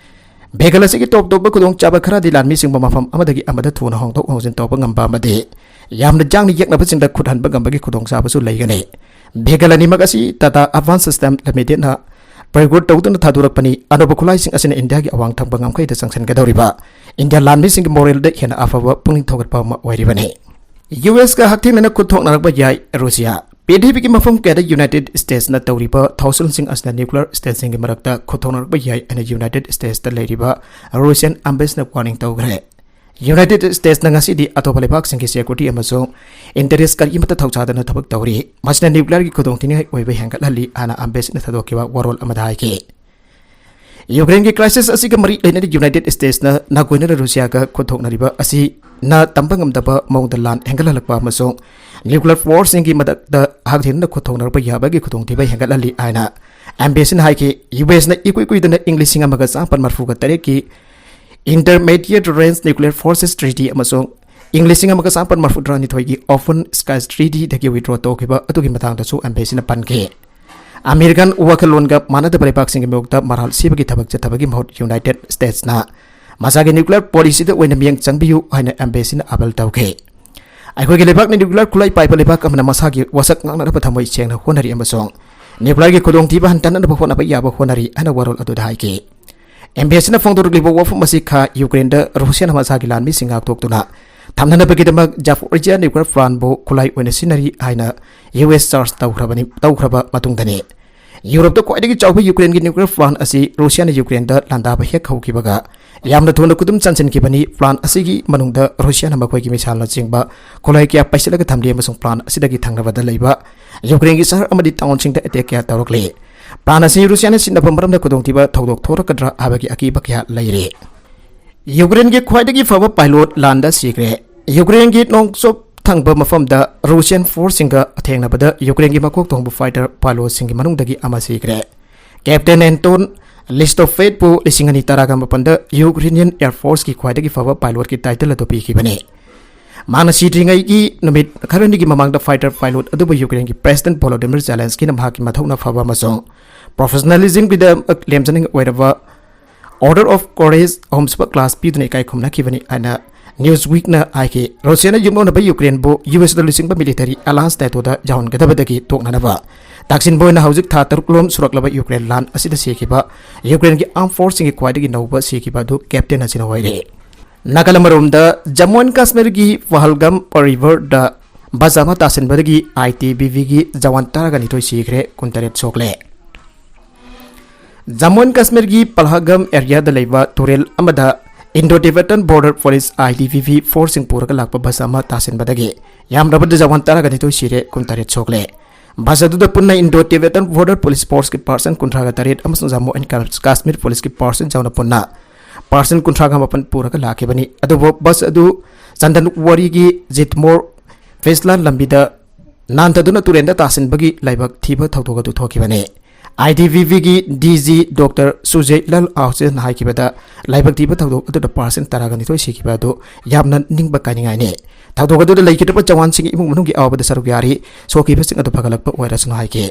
Vehicle ꯑꯁꯤꯒꯤ ꯇꯣꯞ ꯇꯣꯞꯄ ꯈꯨꯗꯣꯡꯆꯥꯕ ꯈꯔꯗꯤ ꯂꯥꯟꯃꯤꯁꯤꯡꯕꯨ ꯃꯐꯝ ꯑꯃꯗꯒꯤ ꯑꯃꯗ ꯊꯨꯅ ꯍꯣꯡꯗꯣꯛ ꯍꯣꯡꯖꯤꯟ ꯇꯧꯕ ꯉꯝꯕ ꯑꯃꯗꯤ ꯌꯥꯝꯅ ꯌꯥꯡꯅ ꯌꯦꯛꯅꯕꯁꯤꯡꯗ ꯈꯨꯠ ꯍꯟꯕ ꯉꯝꯕꯒꯤ ꯈꯨꯗꯣꯡꯆꯥꯕꯁꯨ ꯂꯩꯒꯅꯤ꯫ Vehicle ꯑꯅꯤꯃꯛ ꯑꯁꯤ Tata Advanced System Limitedꯅ procure ꯇꯧꯗꯨꯅ ꯊꯥꯗꯣꯔꯛꯄꯅꯤ꯫ ꯑꯅꯧꯕ ꯈꯨꯠꯂꯥꯏꯁꯤꯡ ꯑꯁꯤꯅ ꯏꯟꯗꯤꯌꯥꯒꯤ ꯑꯋꯥꯡ ꯊꯪꯕ ꯉꯝꯈꯩꯗ ꯆꯪꯁꯤꯟꯒꯗꯧꯔꯤꯕ ꯏꯟꯗꯤꯌꯥ ꯂꯥꯟꯃꯤꯁꯤꯡꯒꯤ moraleꯗ ꯍꯦꯟꯅ ꯑꯐꯕ ꯄꯨꯛꯅꯤꯡ ꯊꯧꯒꯠꯄ ꯑꯃ ꯑꯣꯏꯔꯤꯕꯅꯤ꯫ USꯀ ꯍꯛꯊꯦꯡꯅꯅ ꯈꯨꯠ ꯊꯣꯛꯅꯔꯛꯄ ꯌꯥꯏ ꯔꯨꯁꯤꯌꯥ꯫ ꯄ꯭ꯔꯤꯊꯤꯕꯤꯒꯤ ꯃꯐꯝ ꯀꯌꯥꯗ United Statesꯅ ꯇꯧꯔꯤꯕ ꯊꯧꯁꯤꯜꯁꯤꯡ ꯑꯁꯤꯅ nuclear stateꯁꯤꯡꯒꯤ ꯃꯔꯛꯇ ꯈꯨꯠ ꯊꯣꯛꯅꯔꯛꯄ ꯌꯥꯏ ꯍꯥꯏꯅ United Statesꯇ ꯂꯩꯔꯤꯕ Russian embassyꯅ warning ꯇꯧꯈ꯭ꯔꯦ꯫ United Statesꯅ ꯉꯁꯤꯗꯤ ꯑꯇꯣꯞꯄ ꯂꯩꯕꯥꯛꯁꯤꯡꯒꯤ security ꯑꯃꯁꯨꯡ interest ꯀꯔꯤꯃꯠꯇ ꯊꯧꯁꯥꯗꯅ ꯊꯕꯛ ꯇꯧꯔꯤ꯫ ꯃꯁꯤꯅ nuclearꯒꯤ ꯈꯨꯗꯣꯡꯊꯤꯅꯤꯡꯉꯥꯏ ꯑꯣꯏꯕ ꯍꯦꯟꯒꯠꯍꯜꯂꯤ ꯍꯥꯏꯅ embassyꯅ ꯊꯥꯗꯣꯛꯈꯤꯕ ꯋꯥꯔꯣꯜ ꯑꯃꯗ ꯍꯥꯏꯈꯤ꯫ Ukraineꯒꯤ crisis ꯑꯁꯤꯒ ꯃꯔꯤ ꯂꯩꯅꯅ United Statesꯅ ꯅꯥꯀꯣꯏꯅꯅ ꯔꯨꯁꯤꯌꯥꯒ ꯈꯨꯠ ꯊꯣꯛꯅꯔꯤꯕ ꯑꯁꯤꯅ ꯇꯝꯕ ꯉꯝꯗꯕ ꯃꯑꯣꯡꯗ ꯂꯥꯟ ꯍꯦꯟꯒꯠꯍꯜꯂꯛꯄ ꯑꯃꯁꯨꯡ nuclear forceꯁꯤꯡꯒꯤ ꯃꯊꯛꯇ ꯍꯛꯊꯦꯡꯅꯅ ꯈꯨꯠ ꯊꯣꯛꯅꯔꯛꯄ ꯌꯥꯕꯒꯤ ꯈꯨꯗꯣꯡꯊꯤꯕ ꯍꯦꯟꯒꯠꯍꯜꯂꯤ ꯍꯥꯏꯅ embassyꯅ ꯍꯥꯏꯈꯤ꯫ USꯅ ꯏꯀꯨꯏ ꯀꯨꯏꯗꯅ ꯏꯪ ꯂꯤꯁꯤꯡ ꯑꯃꯒ ꯆꯥꯃꯥꯄꯟ ꯃꯔꯤꯐꯨꯒ ꯇꯔꯦꯠꯀꯤ Intermediate Range Nuclear Forces Treaty ꯑꯃꯁꯨꯡ ꯏꯪ ꯂꯤꯁꯤꯡ ꯑꯃꯒ ꯆꯥꯃꯥꯄꯟ ꯃꯔꯐꯨꯇꯔꯥ ꯅꯤꯊꯣꯏꯒꯤ ꯑꯣꯄꯟ ꯁ꯭ꯀꯥꯏ ꯇ꯭ꯔꯤꯇꯤꯗꯒꯤ ꯋꯤꯗ꯭ꯔꯣ ꯇꯧꯈꯤꯕ ꯑꯗꯨꯒꯤ ꯃꯇꯥꯡꯗꯁꯨ ꯑꯦꯝꯕꯦꯁꯤꯅ ꯄꯟꯈꯤ꯫ ꯑꯃꯦꯔꯤꯀꯥꯟ ꯋꯥꯈꯜꯂꯣꯟꯒ ꯃꯥꯟꯅꯗꯕ ꯂꯩꯕꯥꯛꯁꯤꯡꯒꯤ ꯃꯥꯌꯣꯛꯇ ꯃꯔꯥꯜ ꯁꯤꯕꯒꯤ ꯊꯕꯛ ꯆꯠꯊꯕꯒꯤ ꯃꯍꯨꯠ ꯌꯨꯅꯥꯏꯇꯦꯗ ꯁ꯭ꯇꯦꯠꯁꯅ ꯃꯁꯥꯒꯤ ꯅ꯭ꯌꯨꯀ꯭ꯂꯤꯌꯔ ꯄꯣꯂꯤꯁꯤꯗ ꯑꯣꯏꯅ ꯃꯤꯠꯌꯦꯡ ꯆꯪꯕꯤꯌꯨ ꯍꯥꯏꯅ ꯑꯦꯝꯕꯦꯁꯤꯅ ꯑꯥꯄꯤꯜ ꯇꯧꯈꯤ꯫ ꯑꯩꯈꯣꯏꯒꯤ ꯂꯩꯕꯥꯛꯅ ꯅ꯭ꯌꯨꯀ꯭ꯂꯤꯌꯔ ꯈꯨꯠꯂꯥꯏ ꯄꯥꯏꯕ ꯂꯩꯕꯥꯛ ꯑꯃꯅ ꯃꯁꯥꯒꯤ ꯋꯥꯁꯛ ꯉꯥꯡꯅꯅꯕ ꯊꯃꯣꯏ ꯁꯦꯡꯅ ꯍꯣꯠꯅꯔꯤ ꯑꯃꯁꯨꯡ ꯅ꯭ꯌꯨꯀ꯭ꯂꯤꯌꯔꯒꯤ ꯈꯨꯗꯣꯡꯊꯤꯕ ꯍꯟꯊꯅꯕ ꯍꯣꯠꯅꯕ ꯌꯥꯕ ꯍꯣꯠꯅꯔꯤ ꯍꯥꯏꯅ ꯋꯥꯔꯣꯜ ꯑꯗꯨꯗ ꯍꯥꯏꯈꯤ꯫ ꯑꯦꯝꯕꯦꯁꯤꯅ ꯐꯣꯡꯗꯣꯔꯛꯂꯤꯕ ꯋꯥꯐꯝ ꯑꯁꯤ ꯈꯥ ꯌꯨꯀ꯭ꯔꯦꯟꯗ ꯔꯨꯁꯤꯌꯥꯅ ꯃꯁꯥꯒꯤ ꯂꯥꯟꯃꯤꯁꯤꯡ ꯉꯥꯛꯊꯣꯛꯇꯨꯅ ꯊꯝꯅꯅꯕꯒꯤꯗꯃꯛ ꯖꯥꯄꯣꯔꯤꯖꯤꯌꯥ ꯅ꯭ꯌꯨꯀ꯭ꯂꯤꯌꯔ ꯄ꯭ꯂꯥꯟꯕꯨ ꯈꯨꯠꯂꯥꯏ ꯑꯣꯏꯅ ꯁꯤꯖꯤꯟꯅꯔꯤ ꯍꯥꯏꯅ ꯌꯨ ꯑꯦꯁ ꯆꯥꯔꯖ ꯇꯧꯈ꯭ꯔꯕꯅꯤ, ꯇꯧꯈ꯭ꯔꯕ ꯃꯇꯨꯡꯗꯅꯤ꯫ ꯌꯨꯔꯣꯞꯇ ꯈ꯭ꯋꯥꯏꯗꯒꯤ ꯆꯥꯎꯕ ꯌꯨꯀ꯭ꯔꯦꯟꯒꯤ ꯅ꯭ꯌꯨꯀ꯭ꯂꯤꯌꯔ ꯄ꯭ꯂꯥꯟ ꯑꯁꯤ ꯔꯨꯁꯤꯌꯥꯅ ꯌꯨꯀ꯭ꯔꯦꯟꯗ ꯂꯥꯟꯗꯥꯕ ꯍꯦꯛ ꯍꯧꯈꯤꯕꯒ ꯌꯥꯝꯅ ꯊꯨꯅ ꯈꯨꯗꯨꯝ ꯆꯟꯁꯤꯟꯈꯤꯕꯅꯤ꯫ ꯄ꯭ꯂꯥꯟ ꯑꯁꯤꯒꯤ ꯃꯅꯨꯡꯗ ꯔꯨꯁꯤꯌꯥꯅ ꯃꯈꯣꯏꯒꯤ ꯃꯤꯁꯥꯏꯜꯅꯆꯤꯡꯕ ꯈꯨꯠꯂꯥꯏ ꯀꯌꯥ ꯄꯩꯁꯤꯜꯂꯒ ꯊꯝꯂꯤ ꯑꯃꯁꯨꯡ ꯄ꯭ꯂꯥꯟ ꯑꯁꯤꯗꯒꯤ ꯊꯪꯅꯕꯗ ꯂꯩꯕ ꯌꯨꯀ꯭ꯔꯦꯟꯒꯤ ꯁꯍꯔ ꯑꯃꯗꯤ ꯇꯥꯎꯟꯁꯤꯡꯗ ꯑꯦꯇꯦꯛ ꯀꯌꯥ ꯇꯧꯔꯛꯂꯤ꯫ ꯄ꯭ꯂꯥꯟ ꯑꯁꯤ ꯔꯨꯁꯤꯌꯥꯅ ꯁꯤꯖꯤꯟꯅꯕ ꯃꯔꯝꯅ ꯈꯨꯗꯣꯡꯊꯤꯕ ꯊꯧꯗꯣꯛ ꯊꯣꯛꯂꯛꯀꯗ꯭ꯔꯥ ꯍꯥꯏꯕꯒꯤ ꯑꯀꯤꯕ ꯀꯌꯥ ꯂꯩꯔꯤ꯫ ꯌꯨꯀ꯭ꯔꯦꯟꯒꯤ ꯈ꯭ꯋꯥꯏꯗꯒꯤ ꯐꯕ ꯄꯥꯏꯂꯣꯠ ꯂꯥꯟꯗ ꯁꯤꯈ꯭ꯔꯦ꯫ ꯌꯨꯀ꯭ꯔꯦꯟꯒꯤ ꯅꯣꯡꯆꯨꯞ ꯊꯪꯕ ꯃꯐꯝꯗ ꯔꯨꯁꯤꯌꯥꯟ ꯐꯣꯔꯁꯁꯤꯡꯒ ꯊꯦꯡꯅꯕꯗ ꯌꯨꯀ꯭ꯔꯦꯟꯒꯤ ꯃꯀꯣꯛ ꯊꯣꯡꯕ ꯐꯥꯏꯇꯔ ꯄꯥꯏꯂꯣꯠꯁꯤꯡꯒꯤ ꯃꯅꯨꯡꯗꯒꯤ ꯑꯃ ꯁꯤꯈ꯭ꯔꯦ꯫ ꯀꯦꯞꯇꯦꯟ ꯑꯦꯟꯇꯣꯟ ꯂꯤꯁꯇꯣꯐꯦꯠꯄꯨ ꯂꯤꯁꯤꯡ ꯑꯅꯤ ꯇꯔꯥꯒ ꯃꯥꯄꯟꯗ ꯌꯨꯀ꯭ꯔꯦꯅꯤꯌꯟ ꯑꯦꯌꯔ ꯐꯣꯔꯁꯀꯤ ꯈ꯭ꯋꯥꯏꯗꯒꯤ ꯐꯕ ꯄꯥꯏꯂꯣꯠꯀꯤ ꯇꯥꯏꯇꯜ ꯑꯗꯨ ꯄꯤꯈꯤꯕꯅꯤ꯫ ꯃꯥꯅ ꯁꯤꯗ꯭ꯔꯤꯉꯩꯒꯤ ꯅꯨꯃꯤꯠ ꯈꯔꯅꯤꯒꯤ ꯃꯃꯥꯡꯗ ꯐꯥꯏꯇꯔ ꯄꯥꯏꯂꯣꯠ ꯑꯗꯨꯕꯨ ꯌꯨꯀ꯭ꯔꯦꯟꯒꯤ ꯄ꯭ꯔꯦꯁꯤꯗꯦꯟꯠ ꯚꯣꯂꯣꯗꯤꯃꯤꯔ ꯖꯦꯂꯦꯟꯁꯀꯤꯅ ꯃꯍꯥꯛꯀꯤ ꯃꯊꯧꯅꯥ ꯐꯕ ꯑꯃꯁꯨꯡ ꯄ꯭ꯔꯣꯐꯦꯁꯅꯦꯂꯤꯖꯝꯒꯤꯗꯃꯛ ꯂꯦꯝꯖꯅꯤꯡ ꯑꯣꯏꯔꯕ ꯑꯣꯔꯗꯔ ꯑꯣꯐ ꯀꯣꯔꯦꯖ ꯑꯍꯨꯝꯁꯨꯕ ꯀ꯭ꯂꯥꯁ ꯄꯤꯗꯨꯅ ꯏꯀꯥꯏ ꯈꯨꯝꯅꯈꯤꯕꯅꯤ ꯍꯥꯏꯅ ꯅ꯭ꯌꯨꯁꯋꯤꯛꯅ ꯍꯥꯏꯈꯤ꯫ ꯔꯨꯁꯤꯌꯥꯅ ꯌꯨꯝꯂꯣꯟꯅꯕ ꯌꯨꯀ꯭ꯔꯦꯟꯕꯨ ꯌꯨ ꯑꯦꯁꯇ ꯂꯨꯆꯤꯡꯕ ꯃꯤꯂꯤꯇꯔꯤ ꯑꯦꯂꯥꯌꯟꯁ ꯅꯦꯇꯣꯗ ꯌꯥꯎꯍꯟꯒꯗꯕꯗꯒꯤ ꯇꯣꯛꯅꯅꯕ ꯇꯥꯛꯁꯤꯟꯕ ꯑꯣꯏꯅ ꯍꯧꯖꯤꯛ ꯊꯥ ꯇꯔꯨꯛ ꯂꯣꯝ ꯁꯨꯔꯛꯂꯕ ꯌꯨꯀ꯭ꯔꯦꯟ ꯂꯥꯟ ꯑꯁꯤꯗ ꯁꯤꯈꯤꯕ ꯌꯨꯀ꯭ꯔꯦꯟꯒꯤ ꯑꯥꯔꯝ ꯐꯣꯔꯁꯁꯤꯡꯒꯤ ꯈ꯭ꯋꯥꯏꯗꯒꯤ ꯅꯧꯕ ꯁꯤꯈꯤꯕ ꯑꯗꯨ ꯀꯦꯞꯇꯦꯟ ꯑꯁꯤꯅ ꯑꯣꯏꯔꯦ꯫ ꯅꯥꯒꯥꯂꯦꯟ ꯑꯃꯔꯣꯝꯗ ꯖꯝꯃꯨ ꯑꯦꯟ ꯀꯥꯁꯃꯤꯔꯒꯤ ꯄꯍꯜꯒꯥꯝ ꯔꯤꯚꯔꯗ ꯕꯁ ꯑꯃ ꯇꯥꯁꯤꯟꯕꯗꯒꯤ ꯑꯥꯏ ꯇꯤ ꯕꯤ ꯚꯤꯒꯤ ꯖꯋꯥꯟ ꯇꯔꯥꯒ ꯅꯤꯊꯣꯏ ꯁꯤꯈ꯭ꯔꯦ, ꯀꯨꯟꯇꯔꯦꯠ ꯁꯣꯛꯂꯦ꯫ ꯖꯝꯃꯨ ꯑꯦꯟ ꯀꯥꯁꯃꯤꯔꯒꯤ ꯄꯍꯜꯒꯥꯝ ꯑꯦꯔꯤꯌꯥꯗ ꯂꯩꯕ ꯇꯨꯔꯦꯜ ꯑꯃꯗ ꯏꯟꯗꯣ ꯇꯤꯕꯦꯇꯟ ꯕꯣꯔꯗꯔ ꯄꯨꯂꯤꯁ, ꯑꯥꯏ ꯇꯤ ꯕꯤ ꯚꯤ, ꯐꯣꯔꯁꯁꯤꯡ ꯄꯨꯔꯒ ꯂꯥꯛꯄ ꯕꯁ ꯑꯃ ꯇꯥꯁꯤꯟꯕꯗꯒꯤ ꯌꯥꯝꯗ꯭ꯔꯕꯗ ꯖꯋꯥꯟ ꯇꯔꯥꯒ ꯅꯤꯊꯣꯏ ꯁꯤꯔꯦ, ꯀꯨꯟꯇꯔꯦꯠ ꯁꯣꯛꯂꯦ꯫ ꯕꯁ ꯑꯗꯨꯗ ꯄꯨꯟꯅ ꯏꯟꯗꯣ ꯇꯤꯕꯦꯇꯟ ꯕꯣꯔꯗꯔ ꯄꯨꯂꯤꯁ ꯐꯣꯔꯁꯀꯤ ꯄꯥꯔꯁꯟ ꯀꯨꯟꯊ꯭ꯔꯥꯒ ꯇꯔꯦꯠ ꯑꯃꯁꯨꯡ ꯖꯝꯃꯨ ꯑꯦꯟ ꯀꯥꯁꯃꯤꯔ ꯄꯨꯂꯤꯁꯀꯤ ꯄꯥꯔꯁꯟ ꯌꯥꯎꯅ ꯄꯨꯟꯅ ꯄꯥꯔꯁꯟ ꯀꯨꯟꯊ꯭ꯔꯥꯒ ꯃꯥꯄꯟ ꯄꯨꯔꯒ ꯂꯥꯛꯈꯤꯕꯅꯤ꯫ ꯑꯗꯨꯕꯨ ꯕꯁ ꯑꯗꯨ ꯆꯟꯗꯟꯋꯥꯔꯤꯒꯤ ꯖꯤꯠꯃꯣꯔ ꯐꯦꯁꯂꯥꯟ ꯂꯝꯕꯤꯗ ꯅꯥꯟꯊꯗꯨꯅ ꯇꯨꯔꯦꯟꯗ ꯇꯥꯁꯤꯟꯕꯒꯤ ꯂꯥꯏꯕꯛ ꯊꯤꯕ ꯊꯧꯗꯣꯛ ꯑꯗꯨ ꯊꯣꯛꯈꯤꯕꯅꯤ꯫ ꯑꯥꯏ ꯗꯤ ꯕꯤ ꯕꯤꯒꯤ D G doctor Sujeet Lal ꯑꯍꯨꯖꯥꯅ ꯍꯥꯏꯈꯤꯕꯗ, ꯂꯥꯏꯕꯛ ꯊꯤꯕ ꯊꯧꯗꯣꯛ ꯑꯗꯨꯗ ꯄꯥꯔꯁꯦꯟ ꯇꯔꯥꯒ ꯅꯤꯊꯣꯏ ꯁꯤꯈꯤꯕ ꯑꯗꯨ ꯌꯥꯝꯅ ꯅꯤꯡꯕ ꯀꯥꯏꯅꯤꯡꯉꯥꯏꯅꯤ꯫ ꯊꯧꯗꯣꯛ ꯑꯗꯨꯗ ꯂꯩꯈꯤꯗ꯭ꯔꯕ ꯖꯋꯥꯟꯁꯤꯡꯒꯤ ꯏꯃꯨꯡ ꯃꯅꯨꯡꯒꯤ ꯑꯋꯥꯕꯗ ꯁꯔꯨꯛ ꯌꯥꯔꯤ꯫ ꯁꯣꯛꯈꯤꯕꯁꯤꯡ ꯑꯗꯨ ꯐꯒꯠꯂꯛꯄ ꯑꯣꯏꯔꯁꯅꯨ ꯍꯥꯏꯈꯤ꯫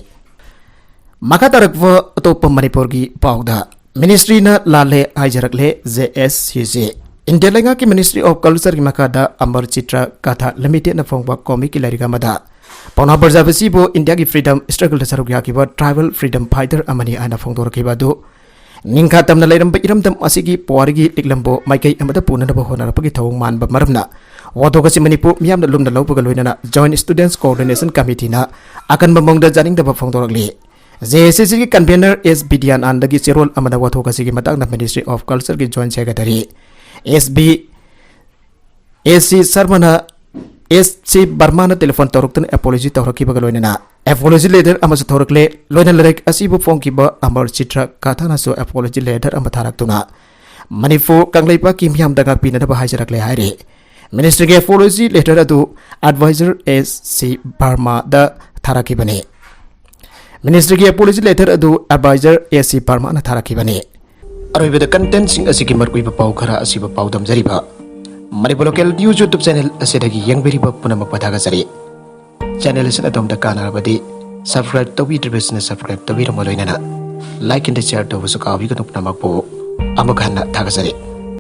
ꯃꯈꯥ ꯇꯥꯔꯛꯄ ꯑꯇꯣꯞꯄ ꯃꯅꯤꯄꯨꯔꯒꯤ ꯄꯥꯎꯗ, ꯃꯤꯅꯤꯁꯇ꯭ꯔꯤꯅ ꯂꯥꯜꯂꯦ ꯍꯥꯏꯖꯔꯛꯂꯦ J S C G. India ꯂꯩꯉꯥꯛꯀꯤ Ministry of Cultureꯒꯤ ꯃꯈꯥꯗ ꯑꯃꯔ ꯆꯤꯇ꯭ꯔ ꯀꯥꯊꯥ Limitedꯅ ꯐꯣꯡꯕ comic ꯂꯥꯏꯔꯤꯛ ꯑꯃꯗ ꯄꯥꯎꯅꯥ ꯄ꯭ꯔꯖꯥꯕꯁꯤꯕꯨ ꯏꯟꯗꯤꯌꯥꯒꯤ freedom struggleꯗ ꯁꯔꯨꯛ ꯌꯥꯈꯤꯕ tribal freedom fighter ꯑꯃꯅꯤ ꯍꯥꯏꯅ ꯐꯣꯡꯗꯣꯔꯛꯈꯤꯕ ꯑꯗꯨ ꯅꯤꯡꯈꯥ ꯇꯝꯅ ꯂꯩꯔꯝꯕ ꯏꯔꯝꯗꯝ ꯑꯁꯤꯒꯤ ꯄꯨꯋꯥꯔꯤꯒꯤ ꯂꯤꯛꯂꯝꯕꯨ ꯃꯥꯏꯀꯩ ꯑꯃꯗ ꯄꯨꯅꯅꯕ ꯍꯣꯠꯅꯔꯛꯄꯒꯤ ꯊꯧꯑꯣꯡ ꯃꯥꯟꯕ ꯃꯔꯝꯅ ꯋꯥꯊꯣꯛ ꯑꯁꯤ ꯃꯅꯤꯄꯨꯔ ꯃꯤꯌꯥꯝꯅ ꯂꯨꯝꯅ ꯂꯧꯕꯒ ꯂꯣꯏꯅꯅ Joint Students Coordination Committeeꯅ ꯑꯀꯟꯕ ꯃꯑꯣꯡꯗ ꯌꯥꯅꯤꯡꯗꯕ ꯐꯣꯡꯗꯣꯔꯛꯂꯤ꯫ ꯖꯦ ꯑꯦꯁ ꯁꯤ ꯖꯤꯒꯤ convener ꯑꯦꯁ ꯕꯤꯗ꯭ꯌꯥꯅꯟꯗꯒꯤ ꯆꯦꯔꯣꯜ ꯑꯃꯅ ꯋꯥꯊꯣꯛ ꯑꯁꯤꯒꯤ ꯃꯇꯥꯡꯗ Ministry of Cultureꯒꯤ Joint Secretary S B S C ꯁꯔꯃꯅ, ꯑꯦꯁ ꯁꯤ ꯕꯔꯃꯥꯅ telephone ꯇꯧꯔꯛꯇꯨꯅ apology ꯇꯧꯔꯛꯈꯤꯕꯒ ꯂꯣꯏꯅꯅ apology letter ꯑꯃꯁꯨ ꯊꯣꯔꯛꯂꯦ꯫ ꯂꯣꯏꯅ ꯂꯥꯏꯔꯤꯛ ꯑꯁꯤꯕꯨ ꯐꯣꯡꯈꯤꯕ ꯑꯃꯔ ꯆꯤꯇ꯭ꯔ ꯀꯥꯊꯥꯅꯁꯨ apology letter ꯑꯃ ꯊꯥꯔꯛꯇꯨꯅ ꯃꯅꯤꯄꯨꯔ ꯀꯪꯂꯩꯄꯥꯛꯀꯤ ꯃꯤꯌꯥꯝꯗ ꯉꯥꯛꯄꯤꯅꯗꯕ ꯍꯥꯏꯖꯔꯛꯂꯦ ꯍꯥꯏꯔꯤ꯫ Ministryꯒꯤ apology letter ꯑꯗꯨ advisor S C ꯕꯔꯃꯥꯗ ꯊꯥꯔꯛꯈꯤꯕꯅꯤ꯫ Ministryꯒꯤ apology letter ꯑꯗꯨ advisor ꯑꯦꯁ ꯁꯤ ꯕꯔꯃꯥꯅ ꯊꯥꯔꯛꯈꯤꯕꯅꯤ꯫ ꯑꯔꯣꯏꯕꯗ contentꯁꯤꯡ ꯑꯁꯤꯒꯤ ꯃꯔꯨꯑꯣꯏꯕ ꯄꯥꯎ ꯈꯔ ꯑꯁꯤꯕꯨ ꯄꯥꯎꯗꯝꯖꯔꯤꯕ Manipur Local News YouTube channel ꯑꯁꯤꯗꯒꯤ ꯌꯦꯡꯕꯤꯔꯤꯕ ꯄꯨꯝꯅꯃꯛꯄꯨ ꯊꯥꯒꯠꯆꯔꯤ꯫ Channel ꯑꯁꯤꯅ ꯑꯗꯣꯝꯗ ꯀꯥꯟꯅꯔꯕꯗꯤ subscribe ꯇꯧꯕꯤꯗ꯭ꯔꯤꯕꯁꯤꯡꯅ subscribe ꯇꯧꯕꯤꯔꯝꯕ ꯂꯣꯏꯅꯅ like and share ꯇꯧꯕꯁꯨ ꯀꯥꯎꯕꯤꯒꯅꯨ꯫ ꯄꯨꯝꯅꯃꯛꯄꯨ ꯑꯃꯨꯛ ꯍꯟꯅ ꯊꯥꯒꯠꯆꯔꯤ꯫